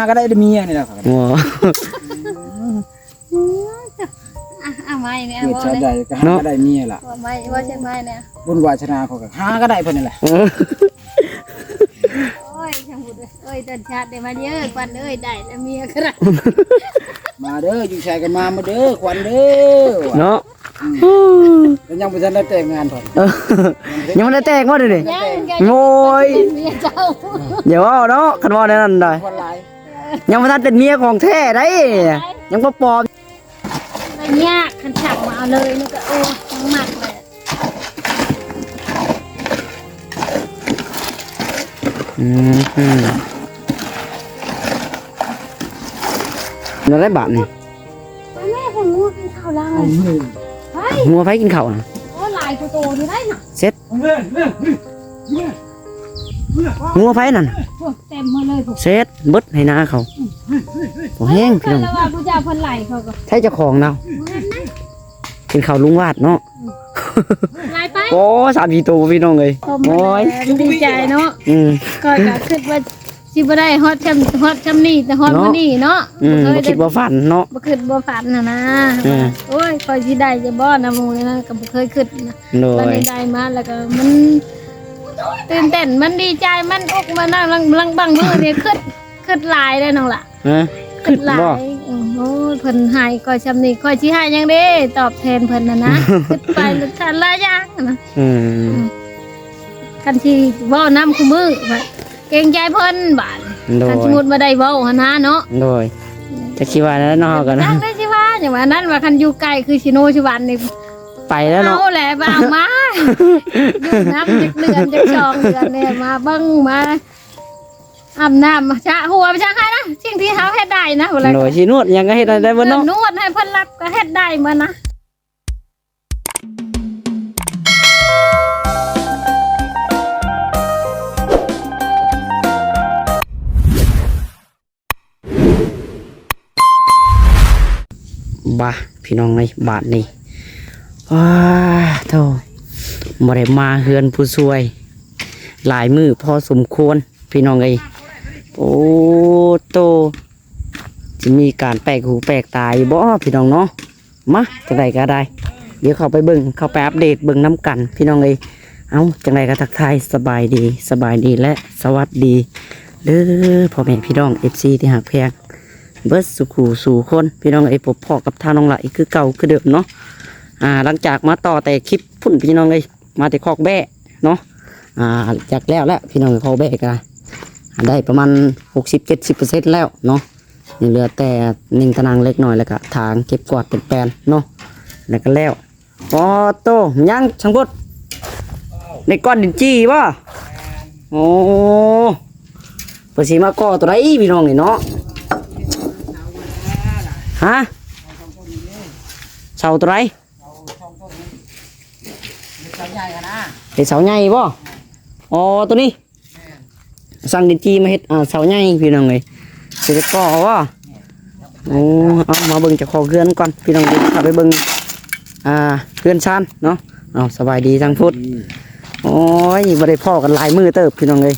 າກໍໄດ້ແຕ່ເມຍນີ້ແຫຼະ. ໂອ້ ອືມ ອ່ະ ເອົາໄມ້ນີ້ ເກີດຊາດໃດກໍຫາກໍໄດ້ເມຍລະ. ເວົ້າໄມ້ ເວົ້າໃສ່ໄມ້ແດ່. ບຸນວາສະໜາຂ້ອຍກໍຫາກໍໄດ້ເພິ່ນນີ້ແຫຼະ. ເອີ ໂອ້ຍ ຊ່າງບຸນເອີຍ ເອີຍ ຕົ້ນຊາດໄດ້ມາເດີ ຂວັນເອີຍ ໄດ້ແລ້ວເມຍກໍໄດ້. ມາເດີ ຢູ່ໃສກໍມາໝົດເດີ ຂວັນເດີ ເນາະ. ອືມ ແລ້ວຍັງບໍ່ທັນໄດ້ແຕ່ງງານເພິ່ນ. ເອີ ຍັງບໍ່ໄດ້ແຕ່ງບໍ່ດຽວນີ້? ຍັງ ໂອ້ຍ ເປັນເມຍເຈົ້າ. ຢ່າເວົ້າເນາະ ຄັນເວົ້າແນວນັ້ນໄດ໋. ຄົນຫຼາຍ ຍັງບໍ່ທັນເປັນເມຍຂອງແທ້ໄດ໋ ຍັງບໍ່ປອມ. ໄດ້ຍາກ ຄັນສັ່ງມາເອົາເລີຍນີ້ກໍ ໂອ້ ຍັງມັກແຫຼະ. ອືມ ແນວໃດບາດນີ້? ໄປແມ່ ຜູ້ງົວກິນເຂົ້າລາວ. ເອົາເລີຍ ໄປ ງົວໃຜກິນເຂົ້ານະ? ໂອ້ ຫຼາຍກວ່າໂຕຢູ່ໄດ໋ນະ. ເສັດ ງົວໃຜນັ້ນ? ໂອ້ ເຕັມໝົດເລີຍ ເສັດເບິດໄຮ່ນາເຂົາ. ອືມ ບໍ່ແຮງພີ່ນ້ອງ ລະວ່າຜູ້ເຈົ້າເພິ່ນໄລ່ເຂົາກໍ ໃຜເຈົ້າຂອງລາວ? ບໍ່ເຫັນນະ ກິນເຂົ້າລຸງວາດເນາະ. ອືມ ຫຼາຍໄປ ໂອ້ ສາມສີ່ໂຕພີ່ນ້ອງເອີຍ. ໂອ້ຍ ດີໃຈເນາະ. ອືມ ຂ້ອຍກໍຄິດວ່າ ຊິບໍ່ໄດ້ຮອດຊ່ຳ ຮອດຊ່ຳນີ້ ແຕ່ຮອດມື້ນີ້ເນາະ. ອືມ ບໍ່ຄິດບໍ່ຝັນເນາະ ບໍ່ຄິດບໍ່ຝັນຫັ້ນນະ. ເອີ ໂອ້ຍ ຂ້ອຍຊິໄດ້ຢູ່ບໍ່ນະ ໝູ່ນີ້ນະ ກໍບໍ່ເຄີຍຄິດນະ. ໂດຍ ບັດນີ້ໄດ້ມາແລ້ວກໍມັນຕື່ນເຕັ້ນ ມັນດີໃຈ ມັນອົກມັນນັ້ນ ບາງ ບາງມື້ນີ້ຄິດ ຄິດຫຼາຍເດ້ນ້ອງຫຼ້າ. ຮະ? ຄິດຫຼາຍ. ຄິດບໍ່? ໂອ້ໂຫ ເພິ່ນໃຫ້ຂ້ອຍຊ່ຳນີ້ ຂ້ອຍຊິໃຫ້ຫຍັງເດ້ຕອບແທນເພິ່ນຫັ້ນນະ. ຄິດໄປຫຼາຍຢ່າງນະ. ອືມ ຄັນຊິເວົ້ານຳຄູ່ມື້ ເກງໃຈເພິ່ນບາດ. ໂດຍ ຄັນສົມມຸດວ່າໄດ້ເວົ້າຫັ້ນນະເນາະ. ໂດຍ ອືມ ຈັກຊິວ່າແນວໃດເນາະ ເຮົາກໍນະ ຈັກໄດ້ຊິວ່າຫຍັງວ່ານັ້ນ ວ່າຄັນຢູ່ໃກ້ຄືຊິໂນຊິຫວັນນີ້ ໄປແລ້ວເນາະ. ເອົາແຫຼະ ວ່າເອົາມາ ຢູ່ນຳຈັກເດືອນຈັກສອງເດືອນແດ່ ມາເບິ່ງ ມາອາບນ້ຳ ມາຊະຫົວ ມາຊະໃຫ້ນະ ສິ່ງທີ່ເຮົາເຮັດໄດ້ນະ. ໂດຍ ຊິນວດຫຍັງກໍເຮັດໄດ້ເບິດເນາະ. ເອີ ນວດໃຫ້ເພິ່ນຫຼັບກໍເຮັດໄດ້ເບິດນະ. ບາ ພີ່ນ້ອງເອີຍ ບາດນີ້ ອ້າໂທ້ ບໍ່ໄດ້ມາເຮືອນຜູ້ຊ່ວຍຫຼາຍມື້ພໍສົມຄວນ ພີ່ນ້ອງເອີຍ. ໂອ້ໂຕ ຊິມີການແປກຫູແປກຕາຢູ່ບໍ່ ພີ່ນ້ອງເນາະ? ມາ ຈັ່ງໃດກໍໄດ້ ດຽວເຂົ້າໄປເບິ່ງ ເຂົ້າໄປອັບເດດເບິ່ງນຳກັນ ພີ່ນ້ອງເອີຍ. ເອົ້າ ຈັ່ງໃດກໍທັກທາຍສະບາຍດີ ສະບາຍດີ ແລະ ສະຫວັດດີເດີ ພໍ່ແມ່ພີ່ນ້ອງ ເອັຟຊີ ທີ່ຮັກແພງເບິດສູ່ຄູ່ສູ່ຄົນ ພີ່ນ້ອງເອີຍ. ພົບພໍ້ກັບທາງນ້ອງຫຼ້າອີກຄືເກົ່າຄືເດີມເນາະ. ອ່າ ຫຼັງຈາກມາຕໍ່ແຕ່ຄລິບພຸ້ນ ພີ່ນ້ອງເອີຍ ມາແຕ່ຄອກແບ້ເນາະ. ອ່າ ຈັກແລ້ວແຫຼະ ພີ່ນ້ອງ ຄອກແບ້ກໍໄດ້ປະມານຫົກສິບເຈັດສິບເປີເຊັນແລ້ວເນາະ. ຍັງເຫຼືອແຕ່ໜິ່ງຕາໜ່າງເລັກນ້ອຍ ແລ້ວກະຖາງເກັບກວາດແປນໆເນາະ ແລ້ວກະແລ້ວ. ອໍໂຕ ຍັງຊ່າງພຸດ ໄດ້ກ້ອນດິນຈີ່ບໍ່? ໂອ້ ເພິ່ນຊິມາກໍ່ໂຕໃດພີ່ນ້ອງນີ້ເນາະ? ຮະ? ເສົາໂຕໃດ? ເຮັດເສົາໃຫຍ່ບໍ່? ອໍ ໂຕນີ້ ສັ່ງດິນຈີ່ມາເຮັດ ອ່າ ເສົາໃຫຍ່ພີ່ນ້ອງເອີຍ ຊິໄດ້ກໍ່ເອົາບໍ່? ໂອ້ ເອົາ ມາເບິ່ງເຈົ້າຂອງເຮືອນກ່ອນພີ່ນ້ອງເອີຍ ເຂົ້າໄປເບິ່ງ ອ່າ ເຮືອນຊານເນາະ. ເອົາ ສະບາຍດີທາງພຸດ. ອືມ ໂອ້ຍ ບໍ່ໄດ້ພໍ້ກັນຫຼາຍມື້ເຕີບພີ່ນ້ອງເອີຍ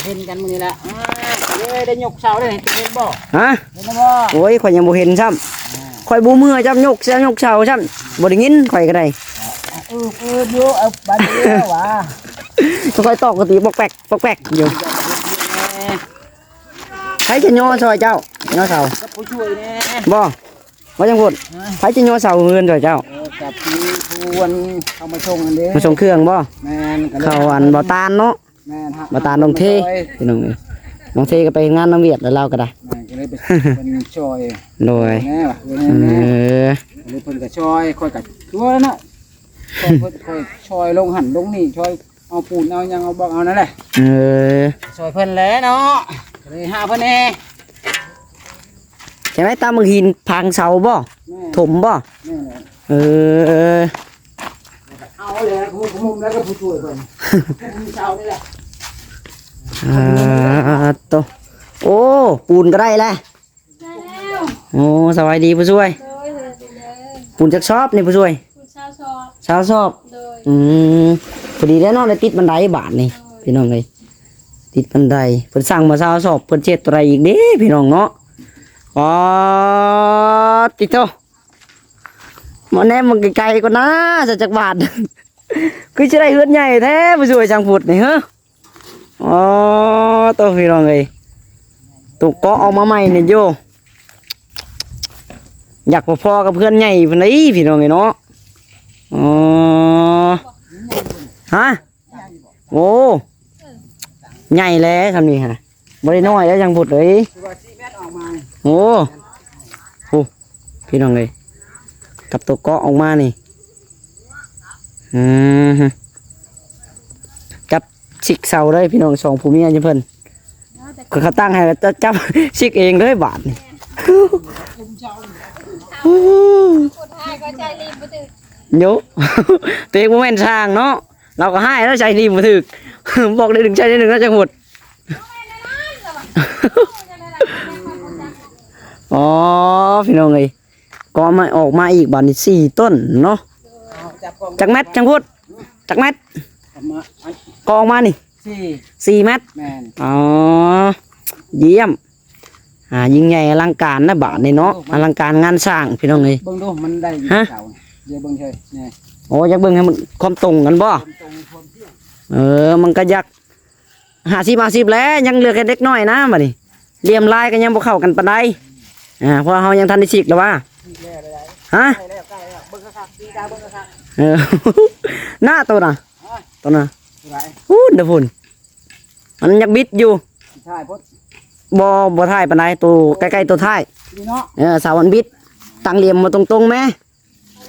ເຫັນກັນມື້ນີ້ລະ. ອ່າ ກໍເລີຍໄດ້ຍົກເສົາໄດ້ເຫັນບໍ່? ຮະ? ເຫັນແລ້ວບໍ່? ໂອ້ຍ ຂ້ອຍຍັງບໍ່ເຫັນຊ້ຳ. ອ່າ ຂ້ອຍບໍ່ເມື່ອຊ້ຳ ຍົກເສົາ ຍົກເສົາຊ້ຳ ບໍ່ໄດ້ຍິນ ຂ້ອຍກໍໄດ້. ອືບໆຢູ່ ເອີ ບາດດຽວຫວາ ຂ້ອຍຕອກກະຕີປອກແປກ ປອກແປກຢູ່. ໃຜຈະຍໍຊ່ອຍເຈົ້າ ຍໍເສົາ? ກັບຜູ້ຊ່ວຍແດ່. ບໍ່ ບໍ່ຈັ່ງພຸ້ນ ຮະ? ໃຜຈະຍໍເສົາເຮືອນຊ່ອຍເຈົ້າ? ເອີ ກັບທີ່ຜູ້ອັນເອົາມາສົ່ງຫັ້ນເດ້. ມາສົ່ງເຄື່ອງບໍ່? ແມ່ນ ເຂົາອັນບໍ່ຕານເນາະ. ແມ່ນ ບໍ່ຕານນ້ອງເທ ພີ່ນ້ອງເອີຍ ນ້ອງເທກໍໄປເຮັດງານນຳຫວຽດແລ້ວ ລາວກໍໄດ້. ແມ່ນ ກໍເລີຍໄປເພິ່ນຊ່ອຍ. ໂດຍ ແນ່ວ່າ ເອີ ກໍເລີຍເພິ່ນກໍຊ່ອຍ ຂ້ອຍກໍຕົວະເນາະ ຊ່ອຍເພິ່ນ ຊ່ອຍລົງຫັ້ນລົງນີ້ ຊ່ອຍເອົາປູນເອົາຫຍັງ ເອົາບລັອກເອົານັ້ນແຫຼະ. ເອີ ຊ່ອຍເພິ່ນແຫຼະເນາະ ກໍເລີຍຫາເພິ່ນແດ່. ຈັ່ງໃດ ຕຳບັກຫີນ ຜັງເສົາບໍ່? ແມ່ນ ຖົມບໍ່? ແມ່ນແຫຼະ. ເອີ ເອົາແຫຼະ ຜູ້ ຜູ້ມຸມແລ້ວກໍຜູ້ຊ່ວຍເພິ່ນ ຜູ້ມຸມເສົານີ້ແຫຼະ. ອ່າ ໂຕ ໂອ້ ປູນກໍໄດ້ແລ້ວ. ໄດ້ແລ້ວ. ໂອ້ ສະບາຍດີຜູ້ຊ່ວຍ. ໂດຍ ສະບາຍດີເດີ. ປູນຈັກຊອບນີ້ຜູ້ຊ່ວຍ? ປູນຊາວຊອບ. ຊາວຊອບ. ໂດຍ. ອືມ ພໍດີແລ້ວເນາະ ໄດ້ຕິດບັນໄດບາດນີ້. ໂດຍ. ພີ່ນ້ອງເອີຍ ຕິດບັນໄດ ເພິ່ນສັ່ງມາຊາວສອບ ເພິ່ນເຮັດຕົວໃດອີກເດ້ພີ່ນ້ອງເນາະ. ປາດຕິໂທ ມາແນມເບິ່ງໄກໆກ່ອນນາ ຈະຈັກບາດ ຄືຊິໄດ້ເຮືອນໃຫຍ່ແທ້ ຜູ້ຊ່ວຍຊ່າງພຸດນີ້ເຮີ. ອໍ ໂຕພີ່ນ້ອງເອີຍ ໂຕເກາະອອກມາໃໝ່ນີ້ໂຢ ຢາກພໍໆກັບເຮືອນໃຫຍ່ພຸ້ນໃດ໋ພີ່ນ້ອງເອີຍເນາະ. ອໍ ຮະ ໂອ້ ໃຫຍ່ແລ້ວຊ່ຳນີ້ຫະ ບໍ່ໄດ້ນ້ອຍແລ້ວຊ່າງພຸດເອີຍ. ໂອ້ ໂອ້ ພີ່ນ້ອງເອີຍ ກັບໂຕເກາະອອກມານີ້ ອືມ ຈັບຊິກເສົາເລີຍພີ່ນ້ອງ ສອງຜົວເມຍຢູ່ເພິ່ນ ເຂົາຕັ້ງໃຫ້ແລ້ວ ຈັບຊິກເອງເລີຍບາດນີ້. ໂຢ ຕົວເອງບໍ່ແມ່ນຊ່າງເນາະ ລາວກໍຮ້າຍແລ້ວ ໃສ່ນີ້ບໍ່ຖືກ ບອກໄດ້ໜຶ່ງໃສ່ໄດ້ໜຶ່ງແລ້ວຈັ່ງໝົດ. ອໍ ພີ່ນ້ອງເອີຍ ກໍມາ ອອກມາອີກບາດນີ້ສີ່ຕົ້ນເນາະ. ຈັກແມັດ ຊ່າງພຸດ ຈັກແມັດ ປະມານ ກໍອອກມານີ້ ສີ່ ສີ່ແມັດ. ແມ່ນ ອໍ ຢ້ຽມ ອ່າ ຍິ່ງໃຫຍ່ອະລັງການນະບາດນີ້ເນາະ ອະລັງການງານສ້າງພີ່ນ້ອງເອີຍ. ເບິ່ງດູມັນໄດ້ຢູ່ ຮະ ເສົາ ດຽວເບິ່ງເຊີຍແນ່. ໂອ້ ຢາກເບິ່ງໃຫ້ມັນຄວາມຕົງກັນບໍ່? ຄວາມຕົງຄວາມ ເອີ ມັນກໍຢາກ ຫ້າສິບ ຫ້າສິບແລ້ວ ຍັງເຫຼືອແຕ່ເດັກນ້ອຍນະບາດນີ້ ຫຼ່ຽມລາຍກໍຍັງບໍ່ເຂົ້າກັນປານໃດ. ອ່າ ເພາະເຮົາຍັງທັນໄດ້ຊິກດອກວ່າ ຮະ ໃກ້ແລ້ວ ໃກ້ແລ້ວ ເບິ່ງຄັກໆ ຕີຕາເບິ່ງຄັກໆ. ເອີ ນະ ໂຕນະ ຮະ ໂຕນະ ຜູ້ໃດ? ພຸ້ນເດີພຸ້ນ ມັນຢາກບິດຢູ່ ຖ່າຍໂພດ ບໍ່ ບໍ່ຖ່າຍປານໃດ ໂຕໃກ້ໆ ໂຕທ້າຍນີ້ເນາະ. ເອີ ເສົາມັນບິດ ຕັ້ງຫຼ່ຽມມາຕົງໆແມ້.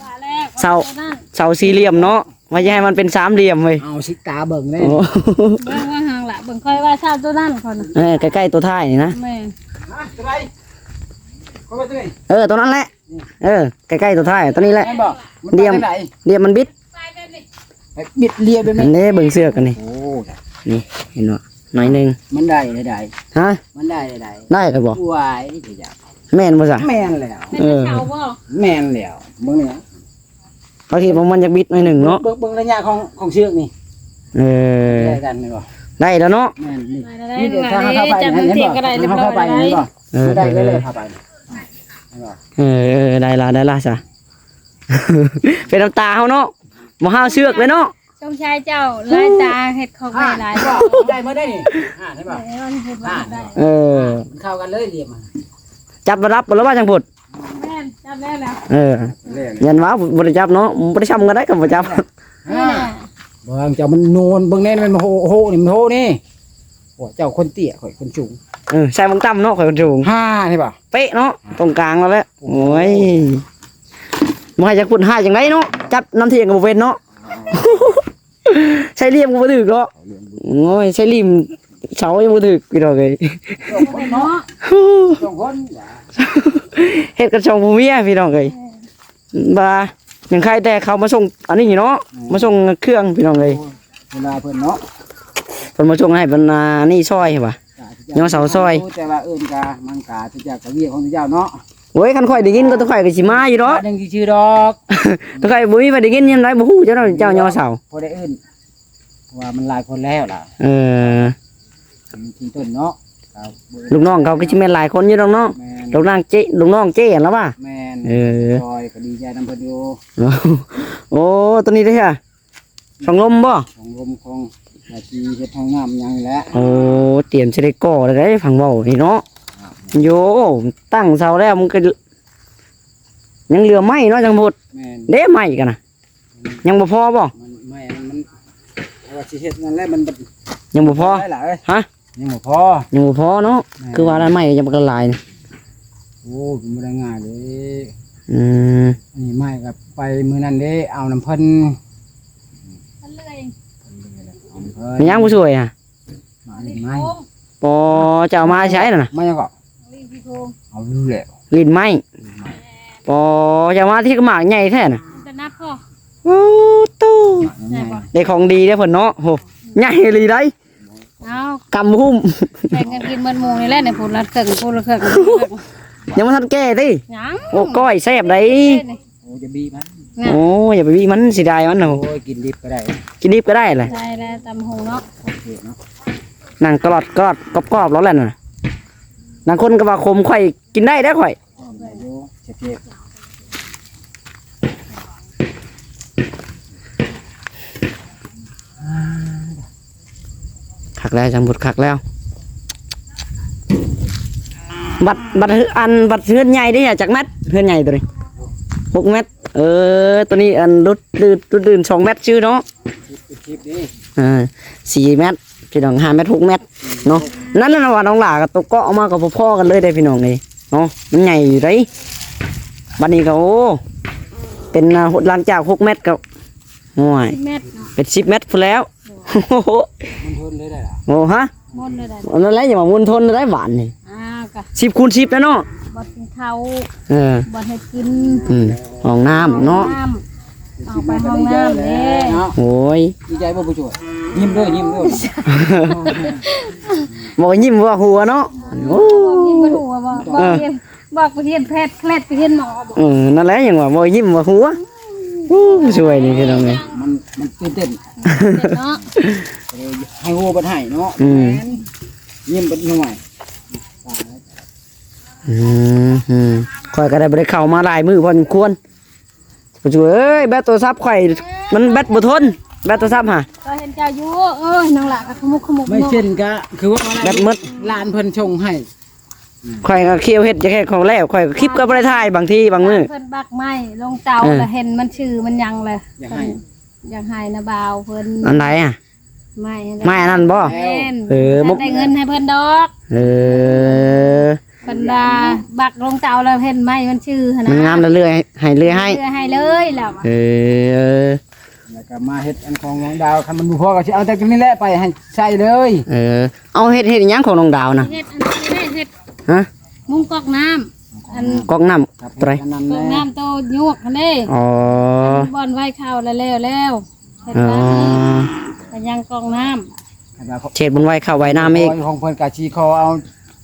ວ່າແລ້ວ ເສົາ ເສົາສີ່ຫຼ່ຽມເນາະ ວ່າຈະໃຫ້ມັນເປັນສາມຫຼ່ຽມເວີຍ. ເອົາຊິກຕາເບິ່ງແນ່. ໂອ້ ເບິ່ງວ່າຫັ້ນລະ ເບິ່ງຂ້ອຍວ່າຊາວໂຕນັ້ນ ຂ້ອຍນະ. ເອີ ໃກ້ໆ ໂຕທ້າຍນີ້ນະ. ແມ່ນ ຮະ ໂຕໃດ? ເອີ ໂຕນັ້ນແຫຼະ. ເອີ ໃກ້ໆ ໂຕທ້າຍ ໂຕນີ້ແຫຼະ. ແມ່ນບໍ່? ມັນ ຫຼ່ຽມ ປານໃດ? ຫຼ່ຽມມັນບິດ ບິດເລ່ຍແບບນີ້ ອັນນີ້ເບິ່ງເຊືອກອັນນີ້. ໂອ້ ນີ້ເຫັນບໍ່ ໜ້ອຍໜຶ່ງ. ມັນໄດ້ໄດ໋ ຮະ ມັນໄດ້ໄດ໋. ໄດ້ແລ້ວບໍ່? ໂອ້ຍ ແມ່ນບໍ່ຊະ? ແມ່ນແລ້ວ. ເອີ ເຂົາບໍ່? ແມ່ນແລ້ວ ເບິ່ງນີ້ນະ ເຂົາຄິດວ່າມັນຢາກບິດໜ້ອຍໜຶ່ງເນາະ. ເບິ່ງ ເບິ່ງໄລຍະຂອງ ຂອງເຊືອກນີ້. ເອີ ໄດ້ກັນແມ່ນບໍ່? ໄດ້ແລ້ວເນາະ. ແມ່ນ ນີ້ ນີ້ເດີ ທາງເຮົາເຂົ້າໄປ ຈັບ ເຫັນບໍ່? ທາງເຮົາເຂົ້າໄປ ເຫັນບໍ່? ເອີ ໄດ້ເລີຍ ເຂົ້າໄປ ເຫັນບໍ່? ເອີ ໄດ້ລະ ໄດ້ລະຊະ ເປັນນຳຕາເຮົາເນາະ. ບໍ່ຫ້າວເຊືອກເລີຍເນາະ. ສົງໄສເຈົ້າຫຼາຍຕາເຮັດຂອງໄວ້ຫຼາຍ. ໄດ້ໝົດໄດ໋ນີ້ ເຫັນບໍ່? ເອີ ມັນເຂົ້າກັນເລີຍ ຫຼຽມ ຈັບລະດັບບໍ່ລະວ່າຈັ່ງພຸດ. ແມ່ນ ຈັບແລ້ວແຫຼະ. ເອີ ແລ້ວ ຍັນວ່າບໍ່ໄດ້ຈັບເນາະ ບໍ່ໄດ້ຊ້ຳກັນໄດ໋ ຄັນບໍ່ຈັບ. ເບິ່ງເຈົ້າມັນໂນນ ເບິ່ງແນ່ ມັນໂຫ ໂຫນີ້ ມັນໂຫນີ້. ໂອ້ ເຈົ້າຄົນເຕ້ຍ ຂ້ອຍຄົນສູງ. ເອີ ໃສ່ເບິ່ງຕ່ຳເນາະ ຂ້ອຍຄົນສູງ. ຫາ ເຫັນບໍ່? ເປະເນາະ ຕົງກາງແລ້ວແຫຼະ. ໂອ້ຍ ບໍ່ໃຫ້ຈັກພຸດ ຫາຈັ່ງໃດເນາະ ຈັບນຳທ່ຽງກໍບໍ່ເປັນເນາະ. ໃຊ້ຫຼ່ຽມກໍບໍ່ຖືກເນາະ. ໂອ້ຍ ໃຊ້ຫຼ່ຽມເສົາຍັງບໍ່ຖືກ ພີ່ນ້ອງເອີຍ. ສອງຄົນເນາະ ສອງຄົນ ເຮັດກັນສອງຜົວເມຍ ພີ່ນ້ອງເອີຍ. ວ່າຍັງໃຄແຕ່ເຂົາມາສົ່ງອັນນີ້ເນາະ ມາສົ່ງເຄື່ອງ ພີ່ນ້ອງເອີຍ. ເວລາເພິ່ນເນາະ ເພິ່ນມາສົ່ງໃຫ້ເພິ່ນ ອ່າ ນີ້ຊ່ອຍວ່າ ຍໍເສົາຊ່ອຍ. ແຕ່ວ່າເອີ້ນກະມັນກະຈະກະວຽກຂອງເຈົ້າເນາະ. ໂອ້ຍ ຄັນຂ້ອຍໄດ້ຍິນກໍ ຂ້ອຍກໍຊິມາຢູ່ດອກ ໜຶ່ງຊື່ໆດອກ. ຂ້ອຍບໍ່ມີໃຜໄດ້ຍິນຍາມໃດ ບໍ່ຮູ້ເຈົ້າເນາະ ເຈົ້າຍໍເສົາ. ພໍໄດ້ເອີ້ນ ເພາະວ່າມັນຫຼາຍຄົນແລ້ວລະ. ເອີ ມັນຊິຕົ້ນເນາະ ລູກນ້ອງເຂົາກໍຊິແມ່ນຫຼາຍຄົນຢູ່ດອກເນາະ. ແມ່ນ ລູກນາງເຈ້ ລູກນ້ອງເຈ້ຫັ້ນລະວ່າ. ແມ່ນ ເອີ ຊ່ອຍກໍດີໃຈນຳເພິ່ນຢູ່. ໂອ້ ໂຕນີ້ເດ້ ຊ່ອງລົມບໍ່? ຊ່ອງລົມຂອງ ວ່າຊິເຮັດຫ້ອງນ້ຳຫຍັງແຫຼະ. ໂອ້ ຕຽມຊິໄດ້ກໍ່ແລ້ວເດ້ ຟັງເວົ້ານີ້ເນາະ. ໂຢ ຕັ້ງເສົາແລ້ວມັນກໍຍັງເຫຼືອໄມ້ເນາະ ຈັ່ງໝົດ. ແມ່ນ ເດ້ໄມ້ກັນນະ ຍັງບໍ່ພໍບໍ່? ມັນ ໄມ້ມັນ ວ່າຊິເຮັດນັ້ນແຫຼະ ມັນ ຍັງບໍ່ພໍ. ໄດ້ຫຼາຍ ຮະ? ຍັງບໍ່ພໍ ຍັງບໍ່ພໍເນາະ. ແມ່ນ ຄືວ່ານັ້ນໄມ້ຍັງບໍ່ທັນຫຼາຍ. ໂອ້ ມັນບໍ່ໄດ້ງ່າຍເດ້. ອືມ ອັນນີ້ໄມ້ກໍໄປມື້ນັ້ນເດ້ ເອົານຳເພິ່ນ. ມັນເລື່ອຍ ເພິ່ນເລື່ອຍແລ້ວ ເອົານຳເພິ່ນ. ແມ່ນຫຍັງຜູ້ຊ່ວຍຫະ? ໝາກຫຼິ້ນໄມ້. ປໍ ເຈົ້າເອົາມາໃສນັ້ນນະ? ໄມ້ຫຍັງເກາະ? ຫຼິ້ນຂີ້ໂພງ. ເອົາແລ້ວ ຫຼິ້ນໄມ້. ປໍ ເຈົ້າເອົາມາທີ່ກະໝາກໃຫຍ່ແທ້ນະ. ມັນຈະໜັກພໍ. ໂອ້ໂຕ ໝາກໃຫຍ່ ໄດ້ຂອງດີເດ້ເພິ່ນເນາະ. ໂຫ ໃຫຍ່ອີ່ຫຼີໄດ໋. ເອົາ ກຳຫຸ້ມ ແບ່ງກັນກິນໝົດໝູ່ນີ້ແຫຼະ ໃນພຸ້ນລະເຄິ່ງ ພຸ້ນລະເຄິ່ງ. ຍັງບໍ່ທັນແກ່ຕິ? ຍັງ. ໂອ້ ກ້ອຍແຊບໄດ໋. ໂອ້ ຈະບີມັນ. ໂອ້ ຢ່າໄປບີມັນ ເສຍດາຍມັນ. ໂອ້ ໂອ້ຍ ກິນດິບກໍໄດ້ ກິນດິບກໍໄດ້ແຫຼະ. ໄດ້ແລ້ວ ຕຳຫຸ່ງເນາະ ໂອເຄເນາະ. ນັ່ງກະຫຼອດກະຫຼອດກອບໆແລ້ວແຫຼະນະ. ບາງຄົນກໍວ່າຂົມ ຂ້ອຍກິນໄດ້ເດ້ຂ້ອຍ. ຄັກແລ້ວ ຈັ່ງບຸດຄັກແລ້ວ. ບັດ ບັດເຮືອນ ອັນ ບັດເຮືອນໃຫຍ່ເດ້ ຈັກແມັດ? ເຮືອນໃຫຍ່ໂຕນີ້ ຫົກແມັດ. ເອີ ໂຕນີ້ ອັນ ຫຼຸດ ຫຼຸດ ຫຼຸດ ຫຼຸດສອງແມັດຊື່ເນາະ. ເອີ ສີ່ແມັດ ພີ່ນ້ອງ ຫ້າແມັດ ຫົກແມັດເນາະ. ນັ້ນລະວ່ານ້ອງຫຼ້າກັບໂຕເກາະອອກມາກໍພໍໆກັນເລີຍເດ້ພີ່ນ້ອງເອີຍເນາະ ມັນໃຫຍ່ຢູ່ເດ້. ບັດນີ້ກໍ ໂອ້ ເປັນ ຫຼັງຈາກຫົກແມັດກໍ ໂອ້ຍ ສິບແມັດເນາະ ເປັນສິບແມັດພຸ້ນແລ້ວ. ໂອ້ໂຫ ມັນທົນໄດ້ໄດ໋ລະ. ໂອ້ ຮະ ມັນໄດ້ໄດ໋ ອັນນັ້ນແຫຼະ ຢ່າວ່າມັນທົນໄດ້ບາດນີ້. ອ່າ ກະສິບຄູນສິບແລ້ວເນາະ. ບໍ່ກິນເຂົ້າ ເອີ ບໍ່ໃຫ້ກິນ ອືມ ຫ້ອງນ້ຳເນາະ ຫ້ອງນ້ຳ ອອກໄປຫ້ອງນ້ຳເດ້. ໂອ້ຍ ດີໃຈບໍ່ຜູ້ຊ່ວຍ? ຍິ້ມເດີ ຍິ້ມເດີ ບໍ່ຍິ້ມບໍ່ຫົວເນາະ. ໂອ້ ຍິ້ມບໍ່ຫົວບໍ່ ບໍ່ ເອີ ບໍ່ໄປຮຽນແພດ ແຄດໄປຮຽນໝໍບໍ່? ເອີ ນັ້ນແຫຼະ ຍັງວ່າບໍ່ຍິ້ມບໍ່ຫົວ. ໂອ້ ຊ່ວຍນີ້ພີ່ນ້ອງເອີຍ ມັນ ມັນຕື່ນເຕັ້ນເນາະ ໃຫ້ຫົວບັດໃຫ້ເນາະ. ອືມ ແມ່ນ ຍິ້ມບັດຫ່ວຍ. ອືມ ຂ້ອຍກໍໄດ້ ບໍ່ໄດ້ເຂົ້າມາຫຼາຍມື້ພໍສົມຄວນ. ປະຈູເອີຍ ແບັດໂທລະສັບຂ້ອຍ ມັນແບັດບໍ່ທົນ ແບັດໂທລະສັບຫາ. ກໍເຫັນເຈົ້າຢູ່ ເອີຍ ນ້ອງຫຼ້າກໍຂະມຸກຂະມຸກ ໄມ້ເສັ້ນກໍຄືວ່າ ແບັດໝົດ ຫຼານເພິ່ນສົ່ງໃຫ້. ຂ້ອຍກໍຄຽວເຮັດ ຢາກເຮັດຂອງແລ້ວ ຂ້ອຍກໍຄລິບກໍບໍ່ໄດ້ຖ່າຍ ບາງທີບາງມື້ ເພິ່ນບັກໄມ້ລົງເຕົາ ເອີ ລະເຫັນມັນຊື່ມັນຫຍັງລະ ຢາກໃຫ້ ເພິ່ນຢາກໃຫ້ນະບ່າວເພິ່ນ. ອັນໃດອະ? ໄມ້ຫັ້ນແຫຼະ ໄມ້ອັນນັ້ນບໍ່? ແມ່ນ ເອີ ບໍ່ໄດ້ເງິນໃຫ້ເພິ່ນດອກ. ເອີ ເພິ່ນວ່າບັກລົງເຕົາແລ້ວເຫັນໄມ້ມັນຊື່ຫັ້ນນະ ມັນງາມແລ້ວເລື່ອຍໃຫ້ ເລື່ອຍໃຫ້ ເລື່ອຍໃຫ້ເລີຍແລ້ວ. ເອີ ແລ້ວກໍມາເຮັດອັນຂອງນ້ອງດາວ ຄັນມັນບໍ່ພໍກໍຊິເອົາແຕ່ຕົວນີ້ແຫຼະໄປໃຫ້ໃຊ້ເລີຍ. ເອີ ເອົາເຮັດ ເຮັດຫຍັງຂອງນ້ອງດາວນະ? ເຮັດອັນນີ້ເດ້ ເຮັດ ຮະ? ມຸງກອກນ້ຳ ອັນ ກອກນ້ຳ ອັນນັ້ນ ກອກນ້ຳໂຕຍວກຫັ້ນເດ້. ອໍ ບ່ອນໄວ້ເຂົ້າແລ້ວ ແລ້ວ ເຮັດ ອໍ ຕາມນີ້ ກໍຍັງກອກນ້ຳ ເຮັດບ່ອນໄວ້ເຂົ້າໄວ້ນ້ຳອີກ. ຂອງເພິ່ນກະຊິຂໍເອົາ